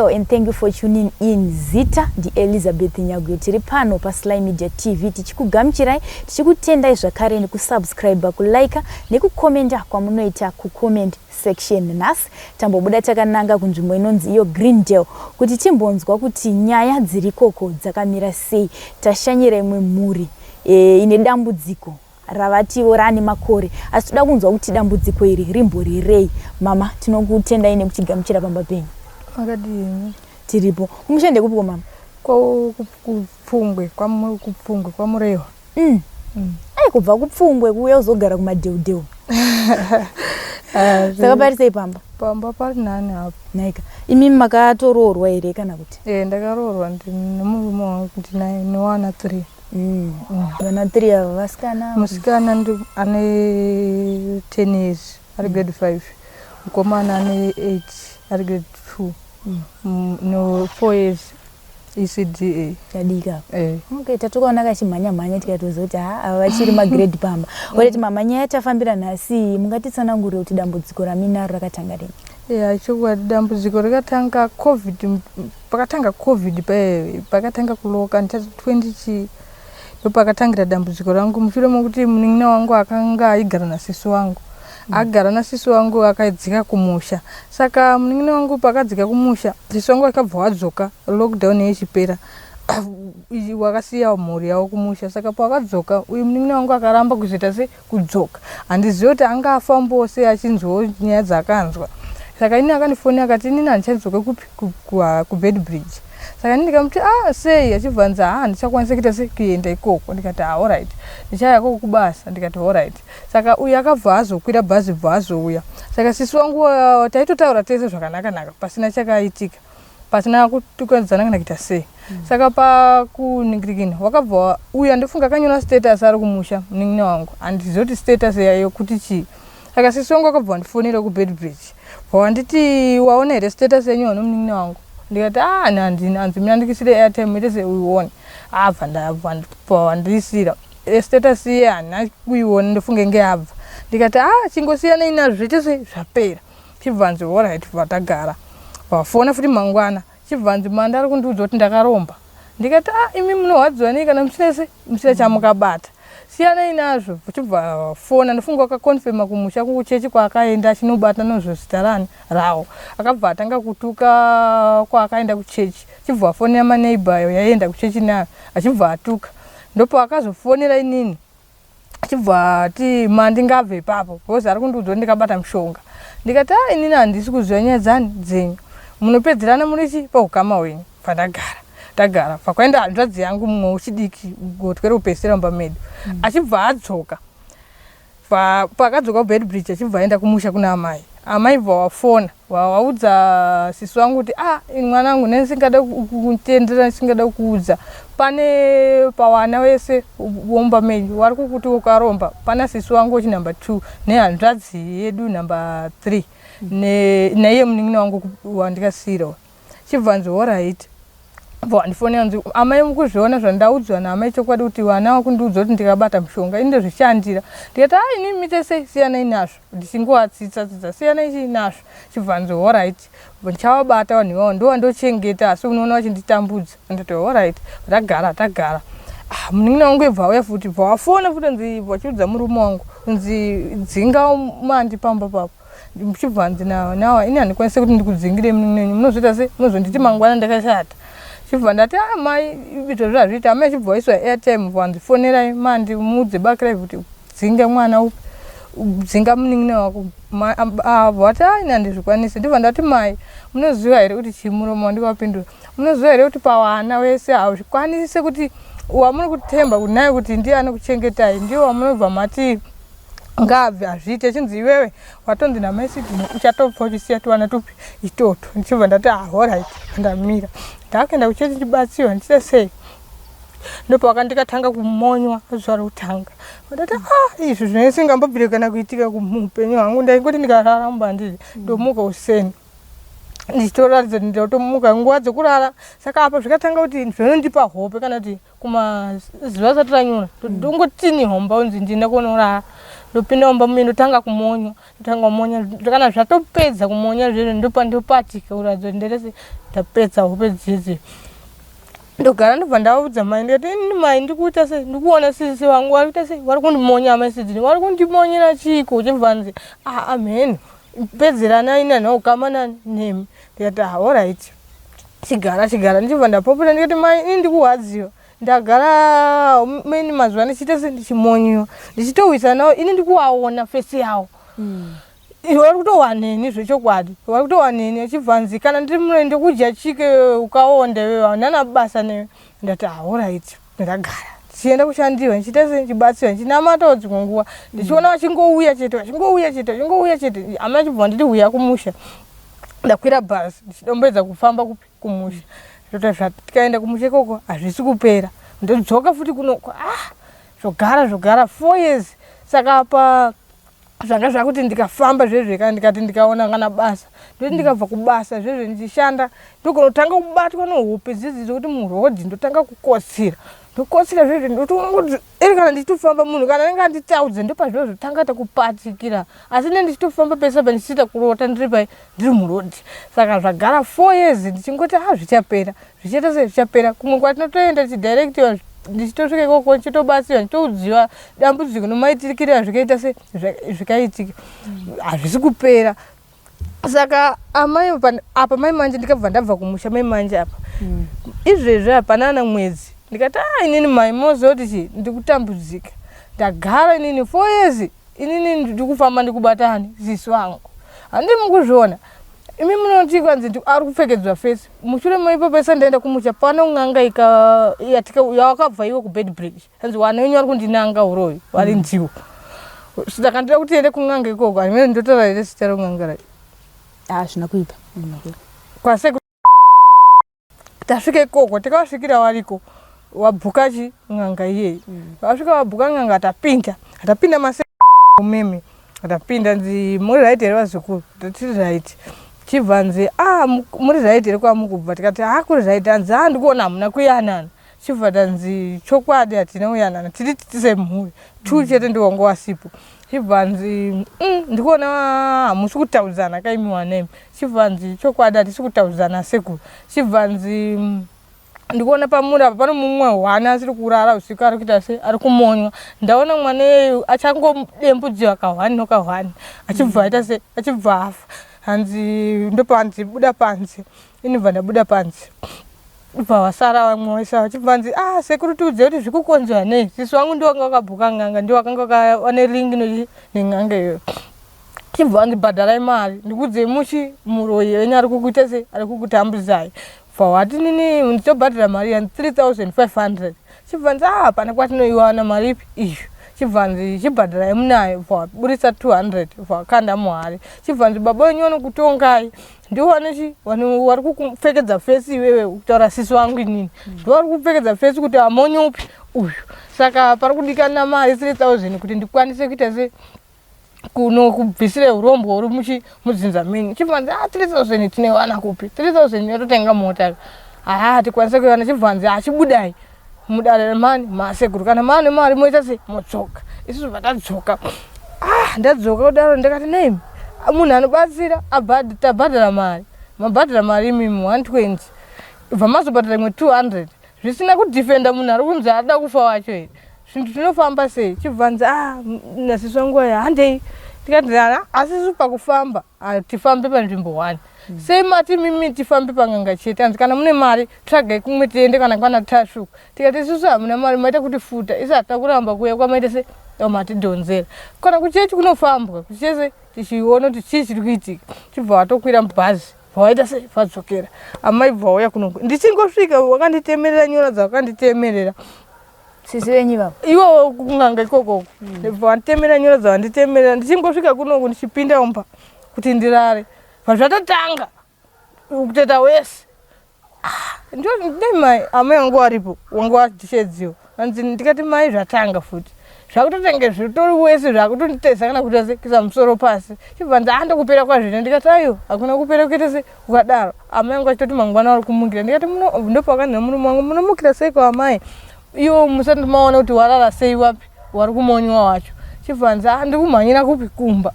Hello and thank you for tuning in. Zita ndiElizabeth Nyaguyo. Tiri pano paSly Media TV tichikugamuchirai, tichikutendai zvakare nekusubscribe, kulike nekukomenda kwamunoita kucomment section. Nhasi tambobuda takananga kunzvimbo inonzi iyo Greendale kuti timbonzwa kuti nyaya dzirikoko dzakamira sei. Tashanyira imwe mhuri e, ine dambudziko ravatiwo raane makore asi toda kunzwa kuti dambudziko iri rimbori rei. Mama, tinokutendai nekutigamuchira pamba penyu. Makadini? Tiripo. Kumusha ndekupiko mama? Kupfungwe, kupfungwe kwaMurehwa. Ai, kubva kupfungwe kuuya uzogara kumadheudheu. Saka pari sei pamba? Pamba pari nani hapo. Naika. Imi makatoroorwa here kana kuti? Eh, ndakaroorwa nemurume wangu, ndinaye newana 3. Vana 3 ava vasikana? Musikana ane 10 years, ari grade 5. Mukomana ane 8, ari grade 2. No 4 years ECDA. Yadika. Eh. Okay, tatokaona kachimhanya mhanya tikatoziva kuti ha ava vachiri magrade pamba. Oreti mama, nyaya yatafambira nhasi mungatitsanangurire kuti dambudziko raminaro rakatanga rini? Ya, chokwadi dambudziko rakatanga COVID, pakatanga COVID pakatanga kuloka ndichati 20 chi ndopakatangira dambudziko rangu mushure mekuti munin'ina wangu akanga aigara nasisi wangu. Agara nasisi wangu akadzika kumusha. Saka munin'ina wangu pakadzika kumusha, sisi wangu akabva wadzoka lockdown yechipera. Wakasiya mhuri yavo kumusha. Saka pawakadzoka uyu munin'ina wangu akaramba kuzoita se kudzoka. Handizivi kuti anga afambawo sei achinzwawo nyaya dzaakanzwa. Saka ini akandifonera akati inini handichadzoke kupi kuBeitbridge. Saka ini ndikamuti ah sei achibva anzi haa handichakwanisa kuita sei kuenda ikoko. Ndikati ah alright. Ndichauya ikoko kubasa ndikati alright. Saka uyu akabva azokwira bhazi bva azouya. Saka sisi wangu taitotaura tese zvakanaka naka pasina chakaitika. Pasina kutukadzana kana kuita sei. Saka pakuningirikini wakabva uya ndofunga akanyora status ari kumusha munin'ina wangu. Handizivi kuti status yayo kuti chii. Saka sisi wangu akabva wandifonera kuBeitbridge. Bva wanditi waona here status yenyu nomunin'ina wangu. Ndikati ah handina, hanzi mina ndikisire airtime muite seuione. Abva ndabva wandiisira. Status iye handina kuiona ndofunga inge yabva. Ndikati ah chingosiyanai nazvo zviite sei zvapera. Chibva anzi alright bva tagara. Vafona futi mangwana. Chibva anzi Manda ari kundiudza kuti ndakaromba. Ndikati ah imi munorwadziwa nei kana musina se musina chamukabata. Siyanai nazvo. Chibva fona ndofunga wakakonfirma kumusha kuchechi kwaakaenda achinobata nozvo zita rani rawo. Akabva atanga kutuka kwaakaenda kuchechi. Chibva afonera maneighbor ayo yaienda kuchechi nayo achibva atuka. Ndopaakazofonera inini achibva ati Mandi ngabve ipapo because ari kundiudza kuti ndikabata mushonga. Ndikati ah inini handisi kuziva nyaya dzani dzenyu. Munopedzerana muri chi paukama hwenyu. Pandagara tagara pakwaenda hanzvadzi yangu mumwe wechidiki gotwe rekupedzisira mumba medu. Achibva adzoka. Paakadzoka kuBeitbridge achibva aenda kumusha kuna amai. Amai bva wafona vaudza sisi wangu kuti ah mwanangu ndisingada kutendera ndisingada kuudza pane pawana wese womba menyu wari kukuti ukaromba pana sisi wangu wechi number 2 nehanzvadzi yedu number 3 naiye munin'ina wangu wandikasiira chibva nzi alright. Wandifonera nzi amai mukuzviona zvandaudzwa naamai chokwadi kuti vana vakundiudza kuti ndikabata mushonga ini ndozvishandira. Ndikati ah ini muite sei siyanai nazvo ndichingovatsitsa tsitsa siyanai chii nazvo. Chibva nzi alright ndichavabata vanhu ivavo ndovandochengeta asi unoona vachinditambudza. Ndati alright tagara tagara. Ah munin'ina wangu ibva auya futi bva wafona futi nzi vachiudza murume wangu nzi dzinga Mandi pamba papo. Chibva hanzi nawa ini handikwanise kuti ndikudzingire munin'ina wenyu munozoita sei munozonditi mangwana ndakashata. Chibva ndati ah mai izvozvo hazviiti amai chibva waiswa airtime vanzi fonerai Mandi muudze bakirai kuti dzinga mwana upi dzinga munin'ina wako vati ah ini handizvikwanisi. Ndibva ndati mai munoziva here kuti chii muromo wandikavapindura munoziva here kuti pawana wese hazvikwanise kuti wamuri kutemba kuti naye kuti ndiye anokuchengetai ndiye wamunobva mati ngaabve hazviite chinzi iwewe watonzi namai Sidney uchatobva uchisiya tuwana tupi itoto. Ndichibva ndati ah alright ndamira. Ndakuenda kuchechi ndichibatsirwa ndichita sei. Ndopakandikatanga kumonywa zuva rekutanga. Ndati ah izvi zvinesingambobvire kana kuitika muupenyu hwangu ndaingoti ndikarara mumba ndiri ndomuka useni. Ndichitoratidza kuti ndotomuka nguva dzekurara saka apa zvikatanga kuti zvinondipa hope kana kuti kumazuva asati ranyura ndongotini homba unzi ndine kunorara. Ndopinda mumba muye ndotanga kumonywa, ndotanga kumonya kana zvatopedza kumonya zvezvo ndopa ndopatika kuratidza kuti nderese ndapedza hope dzidzi. Ndogara ndobva ndaudza mai ndikati ini mai ndikuita sei ndikuona sisi vangu vari kuita sei vari kundimonya amai sidini vari kundimonyera chiiko uchibva nzi aa mheno pedzeranai nani ukama nani nemi ndikati ah alright chigara chigara ndichibva ndapopota ndikati mai ini ndikuhwadziwa ndagara many mazuva ndichiita se ndichimonyiwa ndichitowisana navo ini ndikuvaona fesi yavo mm. vari kutowaneni zvechokwadi vari kutowaneni achibvanzi kana ndiri mune ndikudya chike ukaonda iwewe handana basa newe ndati aorit ndagara ndichienda kushandirwa ndichiita se ndichibatsirwa ndichinamatawo dzimwe nguva ndichiona vachingouya chete vachingouya chete vachingouya chete amai achibva nditi huya kumusha ndakwira bhazi ndichidomboedza kufamba kupi kumusha ndota tikaenda kumusha ikoko hazvisi kupera ndodzoka futi kunoko ah zvogara zvogara four years saka apa zvanga zvakuti ndikafamba zvezve kana ndikati ndikaona kana basa ndoti ndikabva kubasa zvezve ndichishanda ndogonotanga kubatwa nohope dzidzi dzokuti murodhi ndotanga kukotsira ndokotsira zvezve ndotoona iri kana ndichitofamba munhu kana anenge anditaudza ndopazvinozotanga takupatikira asi ne ndichitofamba pese apa ndichiita kurota ndiri pai ndiri murodhi saka zvagara four years ndichingoti ha ah, zvichapera zvichaita sei zvichapera kumwe kwatinotoenda tichidirectiwa ndichitosvika ikoko ndichitobatsirwa ndichitoudziwa dambudziko nomaitirikire azvikaita se zvikaitika hazvisi kupera saka amai apa mai manje ndikabva ndabva kumusha mai manje apa mm. izvezvi hapana ana mwedzi ndikati a ah, inini mai moziva kuti chii ndikutambudzika ndagara inini four years inini ndikufamba ndikubatani ziso angu handi mukuzviona imi munoti kwanzi ari kupfekedzwa fesi mushure maipo pese ndaenda kumusha pano n'anga yawakabva iwe kubed bridge hanzi wana wenyu vari kundinanga uroyi vari mm. ndiwo saka ndida kuti ende kun'anga ikoko hanimene ndotaura here zita ren'anga racho ah, zvina kuipa kwase tasvika ikoko tikavasvikira variko wabhuka chi n'anga iyeyi mm. vasvika vabhuka n'anga tapinda tapinda mase meme tapinda nzi muri right here vazukuru tiri right chibva nzi ah muri right here kwamukubva tikati ha ah, kuri right anzi ha ah, ndikuona hamuna kuyanana chibva tanzi chokwadi hatina kuyanana tiri semhuri two chete ndiwo wanga wasipo chibva nzi mm, ndikuona hamusi kutaudzana kaimi wanemi chibva nzi chokwadi hatisi kutaudzana sekuru chibva nzi mm, ndikuona pamuri apa pano mumwe hwana asiri kurara usiku ari kuita se ari kumonywa ndaona mwana iyeyu achangodembudziwa kahwani nokahwani achibva aita se achibva afa hanzi ndopanzi buda panze inibva ndabuda panze Bva wasara vamwe vese vachibva vanzi ah sekuru tiudze kuti zvikukonzera nei sisi wangu ndiwo wanga wakabhuka n'anga ndiwo wakanga wane link nen'anga iyoyo chibva vanzi bhadharai mari ndikuudzei muchi muroyi wenyu ari kukuita sei ari kukutambudzai bva wati nini ndichobhadhara mari yanzi 3500 chibva nzi ah pane kwatinoiwana mari ipi iyo chibva nzi chibhadharai munayo bva waburitsa 200 bva wakanda muhari chibva nzi baba wenyu vanokutongai ndiwo vanochi vanhu vari kukupfekedza fesi iwewe kutaura sisi wangu inini ndiwo vari kukupfekedza fesi kuti amonyopi uyu saka pari kudikana mari 3000 kuti ndikwanise kuita se kuno kubvisire urombwa uri muchi mudzinza menyu chibvanzi ah 3000 tinewana kupi 3000 yototenga mota haa tikwanise kuiwana chibvanzi achibudai mudare mani masekuru kana maane mari moita sei motsoka isusu vatadzoka ah ndadzoka kudaro ndakati nei munhu anobatsira tabhadhara mari mabhadhara mari imimi 120 bva mazobhadhara imwe 200 zvisina kudhifenda munhu ari kunzi arida kufa wacho here zvinhu zvinofamba sei chibvanzi ah nasisi wangu aya handei tikati asi isu pakufamba Hatifambe panzvimbo one mm. Sei mati mimi tifambe pang'anga chete hanzi kana mune mari tsvagai kumwe tiende kana kwana tashuku tikati isusu hamuna mari maita kuti futa isu hatina kuramba kuuya kwamaita se matidhonzera kana kuchechi kunofambwa kuchese tichiona kuti chii chiri kuitika chibva watokwira mubhazi bvawaita se vadzokera amai bva wauya kuno ndichingosvika wakanditemerera nyora dzawakanditemerera Sisi venyu ivavo? Ivo kun'anga ikoko. Mm. Vanditemera nyora dzavanditemerera ndichingosvika kunoku ndichipinda mumba kuti ndirare. Pazvatotanga kuteta wese. Ah, ndoi mai amai vangu varipo wangu watishedziwa. Hanzi ndikati mai zvatanga futi. Zvakutotanga zvitori wese zvakutonditesa kana kuita se kuisa musoro pasi. Chibva nzi ah ndokupera kwazvino ndikati ayo hakuna kupera kuita se kukadaro. Amai vangu vachitoti mangwana vari kumukira ndikati muno ndopakanzi murume wangu munomukira seiko amai iwo musati maona kuti warara sei wapi wari kumonywa wacho. Chibva nzi ah, ndikumhanyira kupi kumba.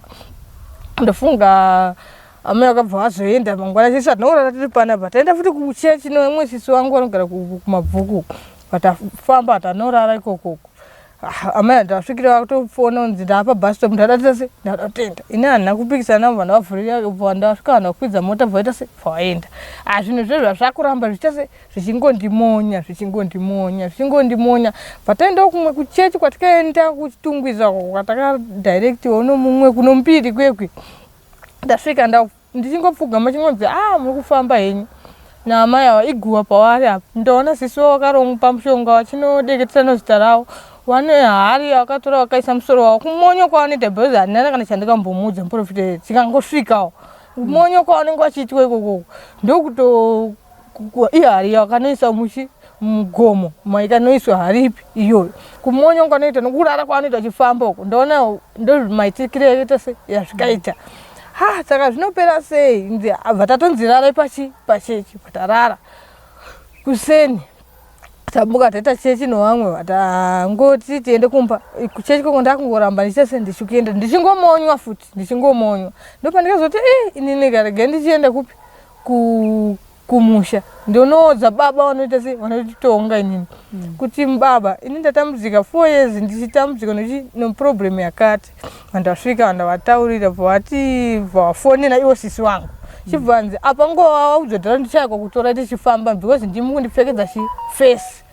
Ndofunga amai vakabva vazoenda mangwana chisi tinourara tiri panapa. Taenda futi kuchechi nevamwe sisi vangu vanogara kumabvuku. Vatafamba tanorara ikoko. Ah, amai ndasvikira vakutofona kunzi ndapa bus stop ndada se ndadatenda. Ini handina kupikisana navo vanhu vavhurira bva ndasvika vanhu vakwidza mota bva vaita se vaenda. Ah, zvinhu zvezvo zvakuramba zvichiita se zvichingondimonya zvichingondimonya zvichingondimonya bva kumwe kuchechi kwatikaenda kuchitungwiza kwatakadirectiwa uno mumwe kuno mbiri kwekwe ndasvika ndichingopfugama chingonzi a ah, muri kufamba henyu naamai ava iguva pavari apa ndaona sisi wavo vakaromupa mushonga vachinodeketesa nozita ravo vane hari vakatora vakaisa musoro wavo kumonya kwavanoita because handina kana chandikambomuudza muprofita chikangosvikawo kumonya kwavanenge vachiitwa ikokoko ndokuto ihari yakanoisa muchi mugomo maikanoiswa haripi iyoyo kumonya kwanoita nokurara kwaanoita achifamba uko ndaona ndomaitikire yakaita se yazvikaita ha saka zvinopera sei nzi abva tatonzi rarai pachi pachechi patarara kuseni tamuka taita chechi nevamwe vatangoti tiende kumba kuchechi koko ndakungoramba ndichese ndichikuenda ndichingomonywa futi ndichingomonywa ndopandikazoti e inini karege ndichienda kupi kumusha ndonoodza baba vanoita sei vanotitonga inini mm. kuti baba ini ndatambudzika four years ndichitambudzika noproblem yakati vandasvika vandavataurira bvavati bvavafonera ivo sisi vangu mm. chibvanzi apa ngova waudzodhara ndichayakwa kutora tichifamba because ndimi kundipfekedza chifesi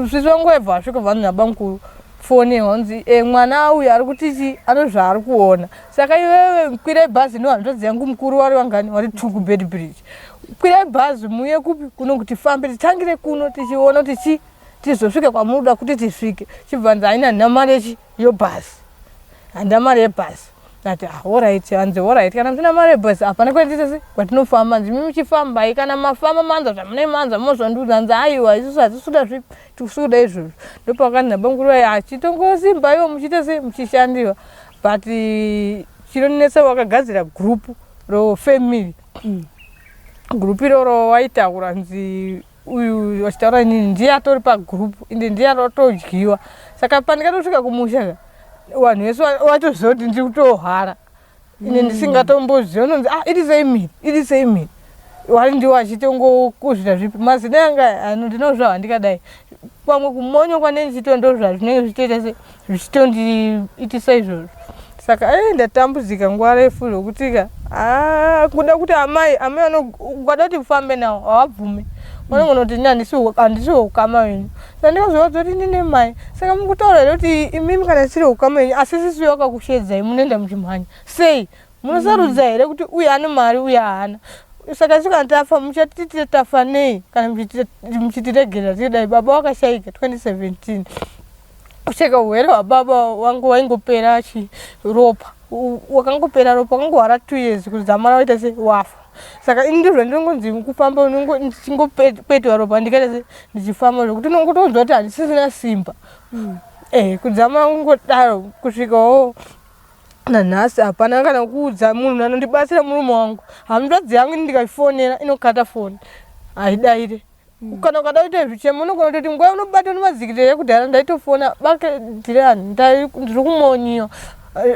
sisi vangu vaibva vasvika vanhu nabamukuru foni hanzi e, mwana uyu ari kuti chi ano zvaari kuona saka iwewe kwirai bhazi nohanzvadzi yangu mukuru wari wangani wari two kubed bridge kwirai bhazi muye kupi kuno kuti fambe titangire kuno tichiona kuti chi tizosvika kwamunoda kuti tisvike chibvanzi haina handina mari yechi yobhazi handina mari yebhazi ati ah, orit hanzi orit kana musina mari yebhazi hapana kwenditese kwatinofamba hanzi mi muchifambai kana mafamba manza zvamune manza mozondiudza hanzi aiwa isusu hatisuda zvipi tikusuda izvozvo ndopakanzi nabamukuru vaye achitongosimba ivo muchiita sei muchishandiwa but chinonetsa wakagadzira group rofamily mm. group iroro waitaura nzi uyu vachitaura inini ndiye atori pagroup ende ndiye atodyiwa saka pandikatosvika kumusha vanhu vese vatoziva kuti ndiri kutohwara ine mm. ndisingatomboziva unonzi ah iri sei mhiri iri sei mhiri wari ndiwo achitongokuzvita zvipi mazina yanga ano ndinozvawa ndikadai pamwe kumonyo kwanenge ndichito ndozvazvinenge zvichitoita se zvichitondiitisa izvozvo saka e ndatambudzika nguva refu zvokutika ah, kuda kuti amai amai ukada kuti ufambe nawo hawabvume unenge unoti ini handisi weukama wenyu saka ndikazovaudza kuti ndine mai saka mukutaura here kuti imimi kana siri weukama wenyu asi sisi wakakushedzai munoenda muchimhanya sei munosarudza here kuti uyu ane mari uyu haana saka isu kana tafa muchatiti tafa nei kana muchitiregerera tidai baba wakashaika 2017 kucheka urwere hwababa wangu waingopera chiropa wakangopera ropa wakangowara two years kudzamara waita se wafa saka ini ndizvo ndinongonzi kufamba ndichingokwetwa ropa ndikaita se ndichifamba zvekuti unongotonzwa kuti handisisina simba mm. eh kudzamara kungodaro kusvikawo nanhasi hapana kana kuudza munhu anondibatsira murume wangu hanzvadzi yangu ini ndikaifonera inokata foni haidaire mm. kana ukada kuita zvichemo unogona kutoti nguva unobata nemadzikirira ekudhara ndaitofona bake dhirani ndiri kumonyiwa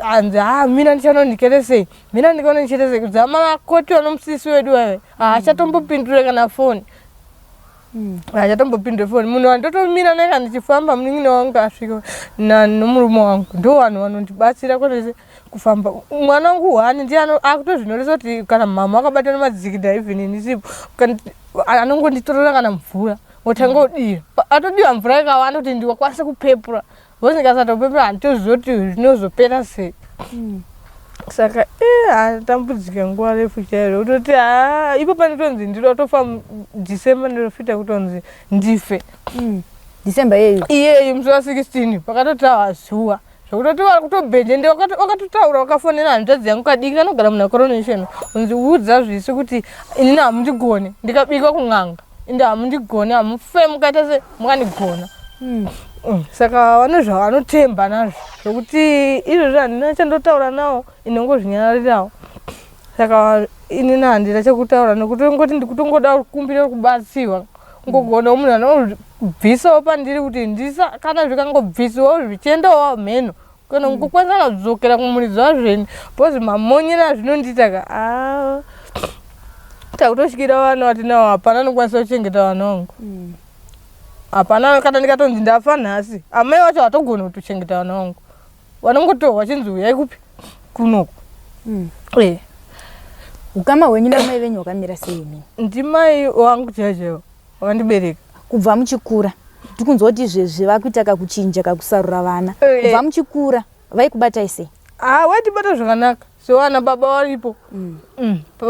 hanzi ha mina ndichanondikere sei mina ndikaona ndichiita sei kudzama makoti vanomusisi wedu vaive haachatombopindure kana foni mm. haachatombopindure foni munhu wandotomira naye kana ndichifamba munin'ina wangu asvika nomurume wangu ndo vanhu vanondibatsira kwese kufamba mwana wangu hwani ndiye akutozvinoresa kuti kana mama wakabata nemadzikida even ndisipo anongonditorera kana mvura otanga odira atodira mvura ikawanda kuti ndikwanise kupepura because ndikasatopepura handitozivi kuti zvinozopera sei mm. saka e atambudzika nguva refu chaizvo kutoti ha ipo panditonzi ndinotofa december ndinofita kutonzi ndife mm. december iyeyo iyeyo musi wa 16 pakatotawa zuva zvekutoti vari kutobhenje ende wakatotaura wakafonera hanzvadzi yangu kadiki kanogara muna coronation unzi udza zvisi kuti inini hamundigone ndikabikwa kun'anga ende hamundigone hamufe mukaita se mukandigona hmm. mm. saka vane zvavanotemba nazvo zvekuti izvozvi handina chandotaura nawo inongozvinyararirawo saka inini handina chekutaura nekuti ngoti ndikutongoda kukumbira kubatsirwa. Kungogonawo munhu anobvisawo pandiri kuti ndisa kana zvikangobvisiwawo zvichiendawo mheno kana kungokwanisa kana kudzokera kumuridzi wazvo ini because mamonyero azvinondiita ka ah, takutotyira vana vatinawo hapana anokwanisa kuchengeta vana vangu hapana kana ndikatonzi ndafa nhasi amai vacho hatogoni kutochengeta vana vangu vanongotorwa chinzi uyai kupi kunoku Eh, Ukama hwenyu namai venyu hwakamira sei imini? Ndimai wangu chaivo vakandibereka. Kubva muchikura tikunzwa kuti izvezvi vakuita kakuchinja kakusarura vana. Kubva muchikura vaikubatai sei? Ah, vaitibata zvakanaka sevana baba varipo.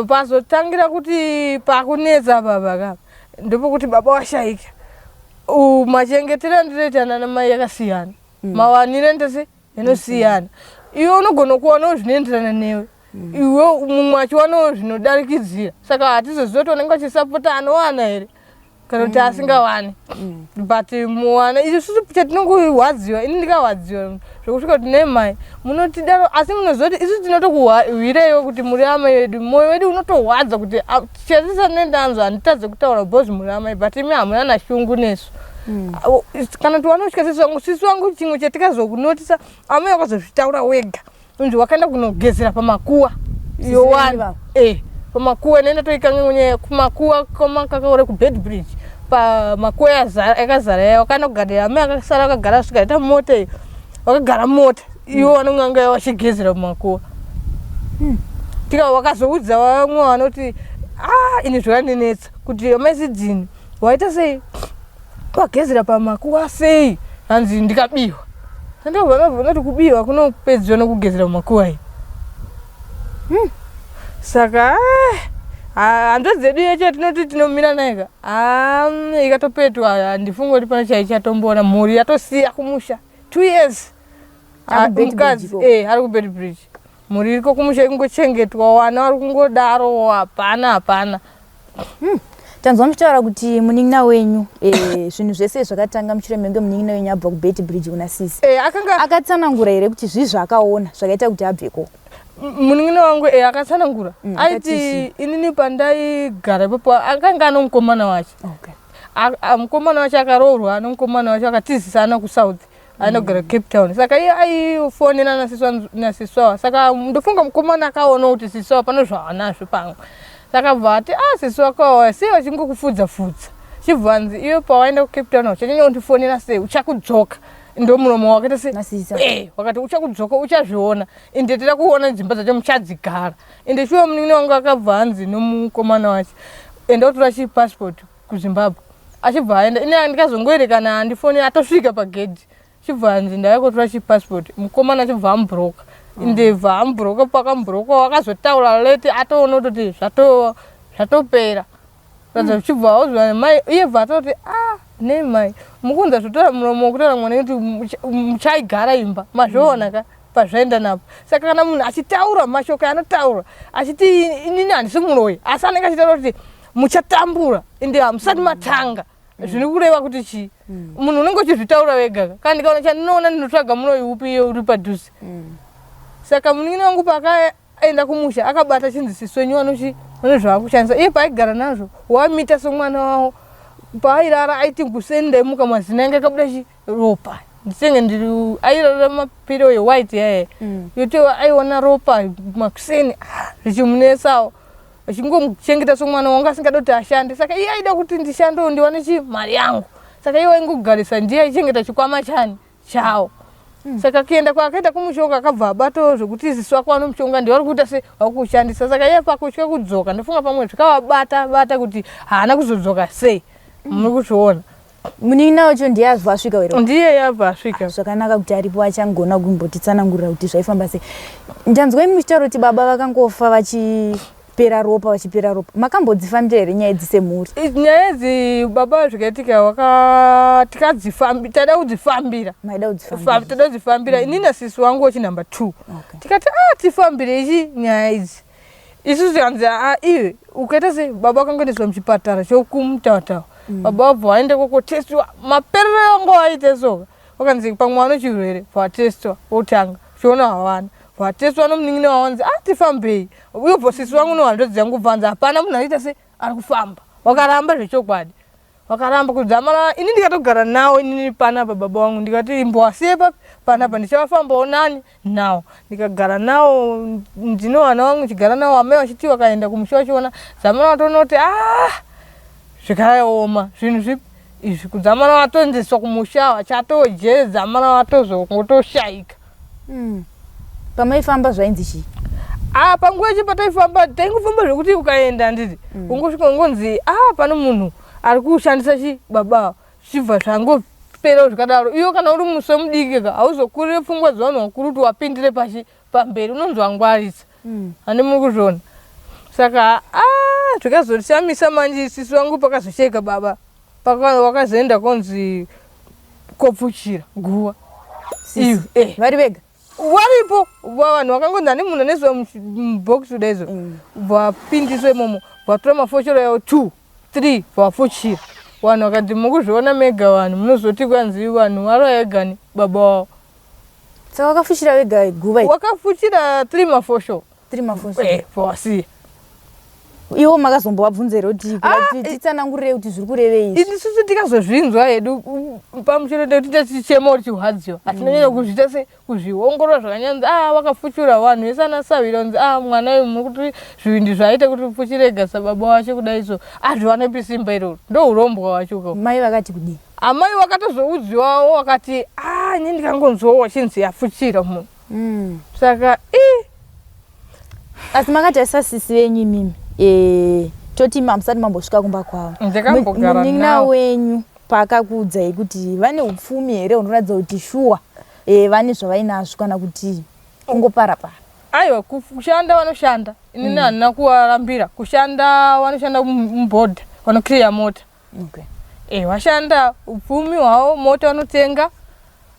Pazotangira kuti pakunetsa baba ka ndopokuti baba washaika. Machengetero andinoita nana mai yakasiyana. Mawaniro ndese inosiyana. Iwe unogona kuwanawo zvinoenderana newe. Iwe mumwe achiwanawo zvinodarikidzira. Saka hatizoziva kuti vanenge vachisapota anowana here kana kuti asingawani. But muwana isusu chatinongorwadziwa, ini ndikarwadziwa zvekusvika kuti nemai munotidaro, asi munoziva kuti isu tinotokuhwireiwo kuti muri amai vedu. Mwoyo wedu unotorwadza kuti chatisati ndanzwa handitadze kutaura because muri amai, but imi hamuna nashungu nesu. Kana kuti wanosvika sisi wangu, sisi wangu chimwe chatikazokunotisa amai wakazozvitaura wega unzi wakaenda kunogezera pamakuwa yowani pamakuwa nenda toikange nyaya kumakuwa kwamakakaure kubed bridge pamakuwa yakazara yaya wakaenda kugadera amai akasara akagara svika ita mota iyo wakagara mota iwo vanonganga vachigezera mumakuwa. Tika wakazoudza vamwe vanoti ah ini zvakandinetsa kuti amai Sidzini waita sei wagezera pamakuwa sei, hanzi ndikabiwa. Ndobva kubiwa kunopedzwa nokugezera mumakuwa iyi. Saka hanzvadzi dzedu yacho tinoti tinomira naye ka ikatopetwa handifungi kuti pane chaichatomboona mhuri yatosiya kumusha 2 years. Mukadzi ari kubed bridge, mhuri iriko kumusha ikungochengetwa, wana vari kungodaro, hapana hapana. Tanzwa muchitaura kuti munin'ina wenyu zvinhu zvese zvakatanga mushure menge munin'ina wenyu abva kubet bridge kuna sisi. Akanga akatsanangura here kuti zvii zvaakaona zvakaita kuti abveko? Munin'ina wangu akatsanangura. Aiti inini pandaigara ipapo akanga ano mukomana wacho. Mukomana wacho akaroorwa nomukomana wacho akatizisana kusouth anogara Cape Town. Saka iye aifonera nasisi wavo. Saka ndofunga mukomana akaona kuti sisi wavo pane zvaanazvo pamwe, saka bva ati ah sisi wako awa sei vachingokufudza fudza, chibva anzi iwe pawaenda kuCape Town uchanyanya kundifonera sei, uchakudzoka. Ndo muromo wakaita se wakati uchakudzoka uchazviona, ende tida kuona dzimba dzacho muchadzigara. Ende shuwa munin'ina wangu akabva anzi nomukomana wacho enda utora chipassport kuZimbabwe, achibva aenda. Ini ndikazongoerekana andifoni atosvika pagedhi, chibva anzi ndauya kotora chipassport, mukomana achibva amubhuroka. Ndebva amubhuroka, pakamubhuroka wakazotaura late atoona kutoti zvatopera. Chibva auzwa mai iye bva atoti ah nei mai mukunza zvotora muromo wekutaura mwana kuti muchaigara imba mazviona ka pazvaenda napo. Saka kana munhu achitaura mashoko anotaura achiti inini handisi muroyi, asi anenge achitaura kuti muchatambura ende hamusati matanga, zviri kureva kuti chii? Munhu unenge uchizvitaura wega. Kana ndikaona chandinoona ndinotsvaga muroyi upi iye uri padhuze? Saka munin'ina wangu paakaenda kumusha akabata chinzi sisi wenyu vanochi vane zvaakushandisa, iye paaigara nazvo wamita somwana wavo, paairara aiti kuseni ndaimuka mazino ange akabuda chi ropa, nditenge ndiri airara mapiro yewhite yaye yoti aiona ropa makuseni zvichimunetsawo, achingomuchengeta somwana wangu asingadi kuti ashande. Saka iye aida kuti ndishandewo ndiwane chi mari yangu, saka iye waingogarisa ndiye aichengeta chikwama chani chawo. Saka kuenda kwaakaita kumushonga akabva abatawo zvekuti sisi wako vanomushonga ndiye vari kuita se vakushandisa. Saka iye pakutya kudzoka ndofunga pamwe zvikavabata bata kuti haana kuzodzoka sei, muri kuzviona. Munin'ina wacho ndiye abva asvika here? Ndiye yabva asvika. Zvakanaka kuti aripo achangona kumbotitsanangurira kuti zvaifamba sei. Ndanzwa imi muchitaura kuti baba vakangofa vachipera ropa vachipera ropa. Makambodzifambira here nyaya idzi semhuri? Nyaya idzi baba zvikaitika tikadzifambi tada kudzifambira. Maida kudzifambira. Tada kudzifambira ini nasisi wangu wechinumber 2. Tikati ah tifambire ichi nyaya idzi. Isusu tikanzi aa iwe ukaita sei baba vakangoendeswa muchipatara chokumutautawa. Baba vabva vaenda kokotestiwa maperero angu aite soka, vakanzi pamwe vano chirwere, vatestiwa votanga chiona havana, vatestiwa nomunin'ina wavo vanzi ah tifambei, uyobva sisi vangu nohanzvadzi yangu bvanzi hapana munhu aita sei ari kufamba, vakaramba zvechokwadi. Vakaramba kudzamara ini ndikatogara nawo inini panapa baba vangu ndikati imbowasiye papi panapa ndichavafambawo nani nawo ndikagara nawo ndino vana vangu ndichigara nawo amai vachiti vakaenda kumusha vachiona dzamara vatoona kuti ah zvikaoma zvinhu zvipi izvi kudzamara vatoendeswa kumusha vachatoje dzamara vatozongotoshaika mm. Pamaifamba zvainzi chii? Ah, panguva yacho pataifamba taingofamba zvekuti ukaenda handiti mm. ungosvika ungonzi ah pano munhu ari kushandisa chi baba zvichibva zvangopera zvikadaro iwe kana uri muswe mudiki ka hauzokurire pfungwa dzevanhu vakuru kuti wapindire pachi pamberi unonzi wangwarisa mm. handi muri kuzviona saka ah zvikazotishamisa manje sisi vangu pakazosheka baba paka wakazoenda konzi kopfuchira guva eh. vari vega Waripo vanhu vakangonzi ane munhu aneiswa mubox kudaizo mm. vapindiswa imomo vatora mafoshoro yavo two three vafuchira vanhu vakati mukuzviona mega vanhu munozoti kwanzi vanhu varoegani baba wavo saka wakafuchira vega guva wakafuchira three mafoshoro three mafoshoro eh, vawasiya iwo makazombovabvunza here kuti ah, titsanangurire kuti zviri kurevei izvi isusu tikazozvinzwa hedu pamusoro tekuti tichichema uri chihwadziwa hatinonyanya kuzviita se kuzviongorora zvakanyanza a ah, wakafuchura vanhu vese ana savira kunzi a ah, mwana uyu muri kuti zvivindi zvaaita kuti upfuchire sababa wacho kudai so azviwanepi simba iroro ndo urombwa wacho ka mai vakati kudii amai wakatozoudziwawo wakati a ini ndikangonzwawo wachinzi afuchira munhu mm. Saka i Asi makatarisa sisi venyu imimi e, toti imi hamusati mambosvika kumba kwavo. Ndakambogara Munin'ina wenyu paakakuudzai kuti vane upfumi here hunoratidza kuti shuwa e, vane zvavainazvo kana kuti kungopara para? Aiwa, kushanda vanoshanda inini mm. handina kuvarambira kushanda vanoshanda mubhodha vanoclear mota okay. E, vashanda upfumi hwavo mota vanotenga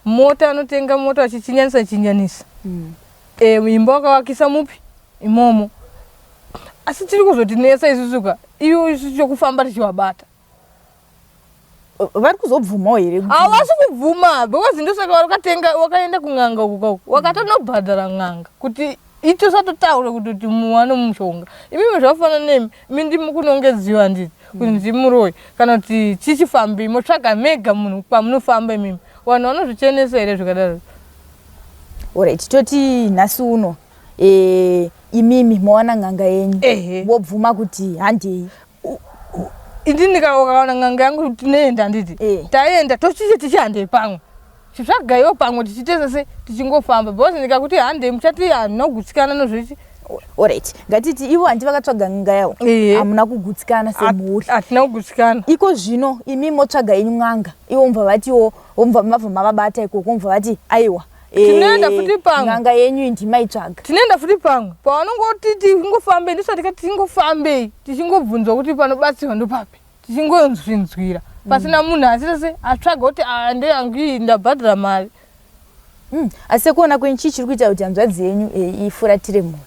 mota vanotenga mota vachichinjanisa chinjanisa mm. E, imba wakavakisa mupi imomo asi tiri kuzotinetsa isusu ka iyo isu chokufamba tichivabata vari kuzobvumawo here havasi kubvuma because ndosaka wakatenga wakaenda kun'anga uku kauku wakatonobhadhara n'anga kuti itosatotaura kuti kuti muwane mushonga imimi zvafanana nemi imi ndimi kunongedziwa handiti kuti ndimuroyi kana kuti chichifambi motsvaga mega munhu kwamunofamba imimi vanhu vanozvichenesa here zvakadaro Alright, toti nhasi uno e, imimi mowana n'anga yenyu wobvuma kuti handei ini ndikaona n'anga yangu tinoenda handiti eh. taenda tochiche tichihandei pamwe chitsvagaiwo pamwe tichiita se tichingofamba because ndikakuti handei muchati handina kugutsikana nozvichi Alright, ngatiti ivo hanti vakatsvaga n'anga yavo hamuna kugutsikana semhuri hatina kugutsikana iko zvino imi motsvaga yenyu n'anga ivo mubva vatiwo vomubva mabva mavabata ikoko mubva vati aiwa eh, tinoenda futi pamwe n'anga yenyu iyi ndimaitsvaga tinoenda futi pamwe pavanongoti tingofambei ndisati tikati tingofambei tichingobvunzwa kuti panobatsirwa ndopapi tichingonzwinzwira pasina munhu asitese atsvaga kuti ah, ndeyangu iyi ndabhadhara mari Asi sekuona kwenyu chii chiri kuita kuti hanzvadzi yenyu eh, ifuratire mhuri?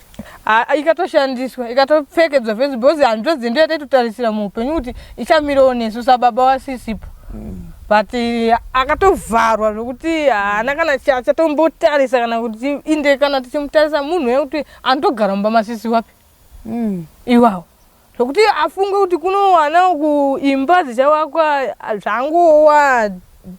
Ah, ikatoshandiswa ikatopfekedzwa fesi because hanzvadzi ndiyo yataitotarisira muupenyu kuti ichamirawo nesu sababa wasisipo mm. but eh, akatovharwa zvekuti haana kana chatombotarisa kana kuti inde kana tichimutarisa munhu wekuti anotogara mumba masisi wapi mm. iwawo Zvekuti afunge kuti kunowana uku imba dzichavakwa zvangowa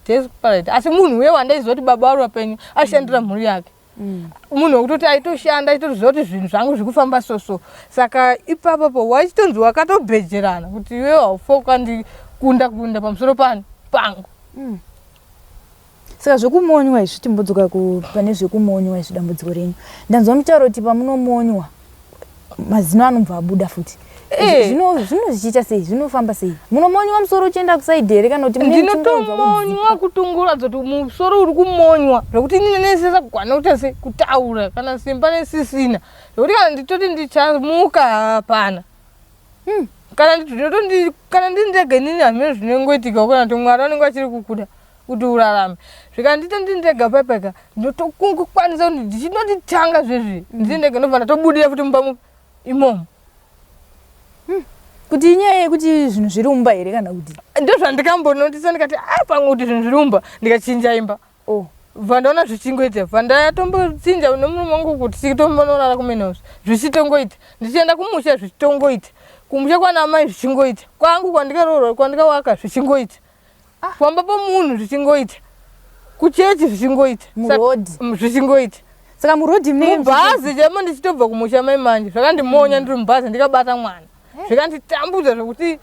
desperate asi munhu uye wandaiziva kuti baba vari vapenyu ashandira mm. mhuri yake mm. munhu wekutoti aitoshanda aitoziva kuti zvinhu zvangu zviri kufamba soso saka ipapapo wachitonzi wakatobhejerana kuti iwe haufa ukandikunda kunda pamusoro pani pangu mm. Saka zvekumonywa izvi timbodzoka pane zvekumonywa izvi dambudziko renyu. Ndanzwa mutauro kuti pamunomonywa mazino anobva abuda futi. Eh. Zvino zvino zvichiita sei? Zvinofamba sei? Munomonywa musoro uchienda kusaidhi here kana kuti Ndinotomonywa kutungura dzoti musoro uri kumonywa zvekuti ini nesesa kugwana kuita sei kutaura kana simba nesisina zvekuti kana nditoti ndichamuka hapana. Hmm. Kana ndinotondi kana ndiri ndega inini hameno zvinongoitika kana kuti Mwari vanenge vachiri kukuda kuti urarame zvikandiita ndiri ndega pepeka ndinotokwanisa kuti ndichinotitanga zvezvi mm. ndiri ndega ndobva ndatobudira futi mumba imomo hmm. Kuti inyaya yekuti zvinhu zviri mumba here kana kuti ndozvandikambonotisa ndikati a ah, pamwe kuti zvinhu zviri mumba ndikachinja imba oh. Bva ndaona zvichingoita bva ndatombochinja nemurume wangu kuti titombonorara kumene house zvichitongoita ndichienda kumusha zvichitongoita. Kumusha kwana amai zvichingoita, kwangu kwandikaroorwa kwandikawaka zvichingoita, pamba pomunhu zvichingoita, kuchechi zvichingoita, Muroad. Zvichingoita. Saka murodhi munenge Mubhazi chaimo ndichitobva kumusha mai manje zvakandimonya ndiri mubhazi ndikabata mwana, zvikanditambudza zvekuti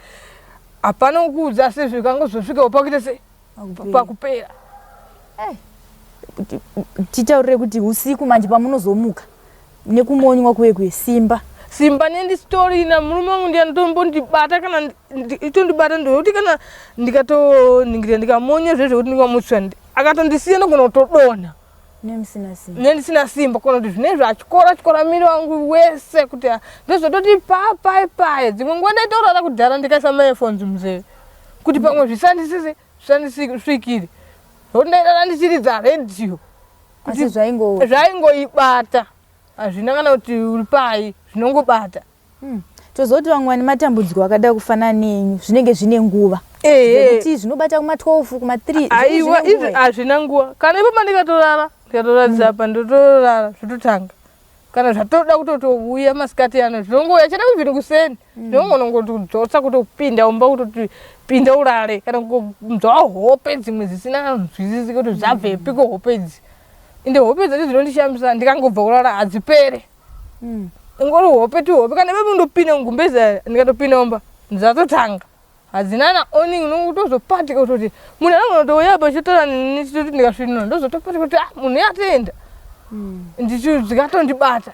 hapana kukuudza, asi zvikangozosvikawo pakuita se Pakupera. Pakupera. Titaurire kuti usiku manje pamunozomuka nekumonywa kuye kwesimba. Simba nendisitorina, murume wangu ndiye anotombondibata kana itondibata ndokuti kana ndikatoningira ndikamonya zvezvo kuti ndingamutswa, akatondisiya ndogona kutodonha. Nemusina simba. Nendisina simba kana kuti zvinezvi achikora chikora miri wangu wese kuti ndozototi papai paye. Dzimwe nguva ndaitorara kudhara ndikaisa maearphones munzeve kuti pamwe zvisandisise zvisandisvikire, zvokuti ndairara ndichiridza redhiyo. Asi zvaingo Zvaingoibata, hazvina kana kuti uri pai, zvinongobata. Tozoti vamwe vane matambudziko akada kufanana nenyu zvinenge zvine nguva Ehe. zvekuti zvinobata kuma12, kuma3? Aiwa, izvi hazvina nguva. Kana ipo pandikatorara ndikatoratidza apa, ndotorara, zvototanga. Kana zvatoda kutotouya masikati ano, zvinongouya chete kubviri kuseni, zvinongonongodzotsa kutopinda umba, kutoti pinda urare, kana kunzwa hope dzimwe dzisina nzwisisi kuti zvabvepiko hope idzi. Ende hope dzacho dzinondishamisa, ndikangobva kurara hadzipere. Ingori hope tu hope. Kana ipapo ndopinda mugumbeza, ndikatopinda mumba dzatotanga, hadzina na owning. Unotozopatika kutoti munhu anogona kutouya apa achitora neni, chitoti ndikasvinura ndozotopatika kuti ah, munhu yatoenda. Ndicho dzikatondibata.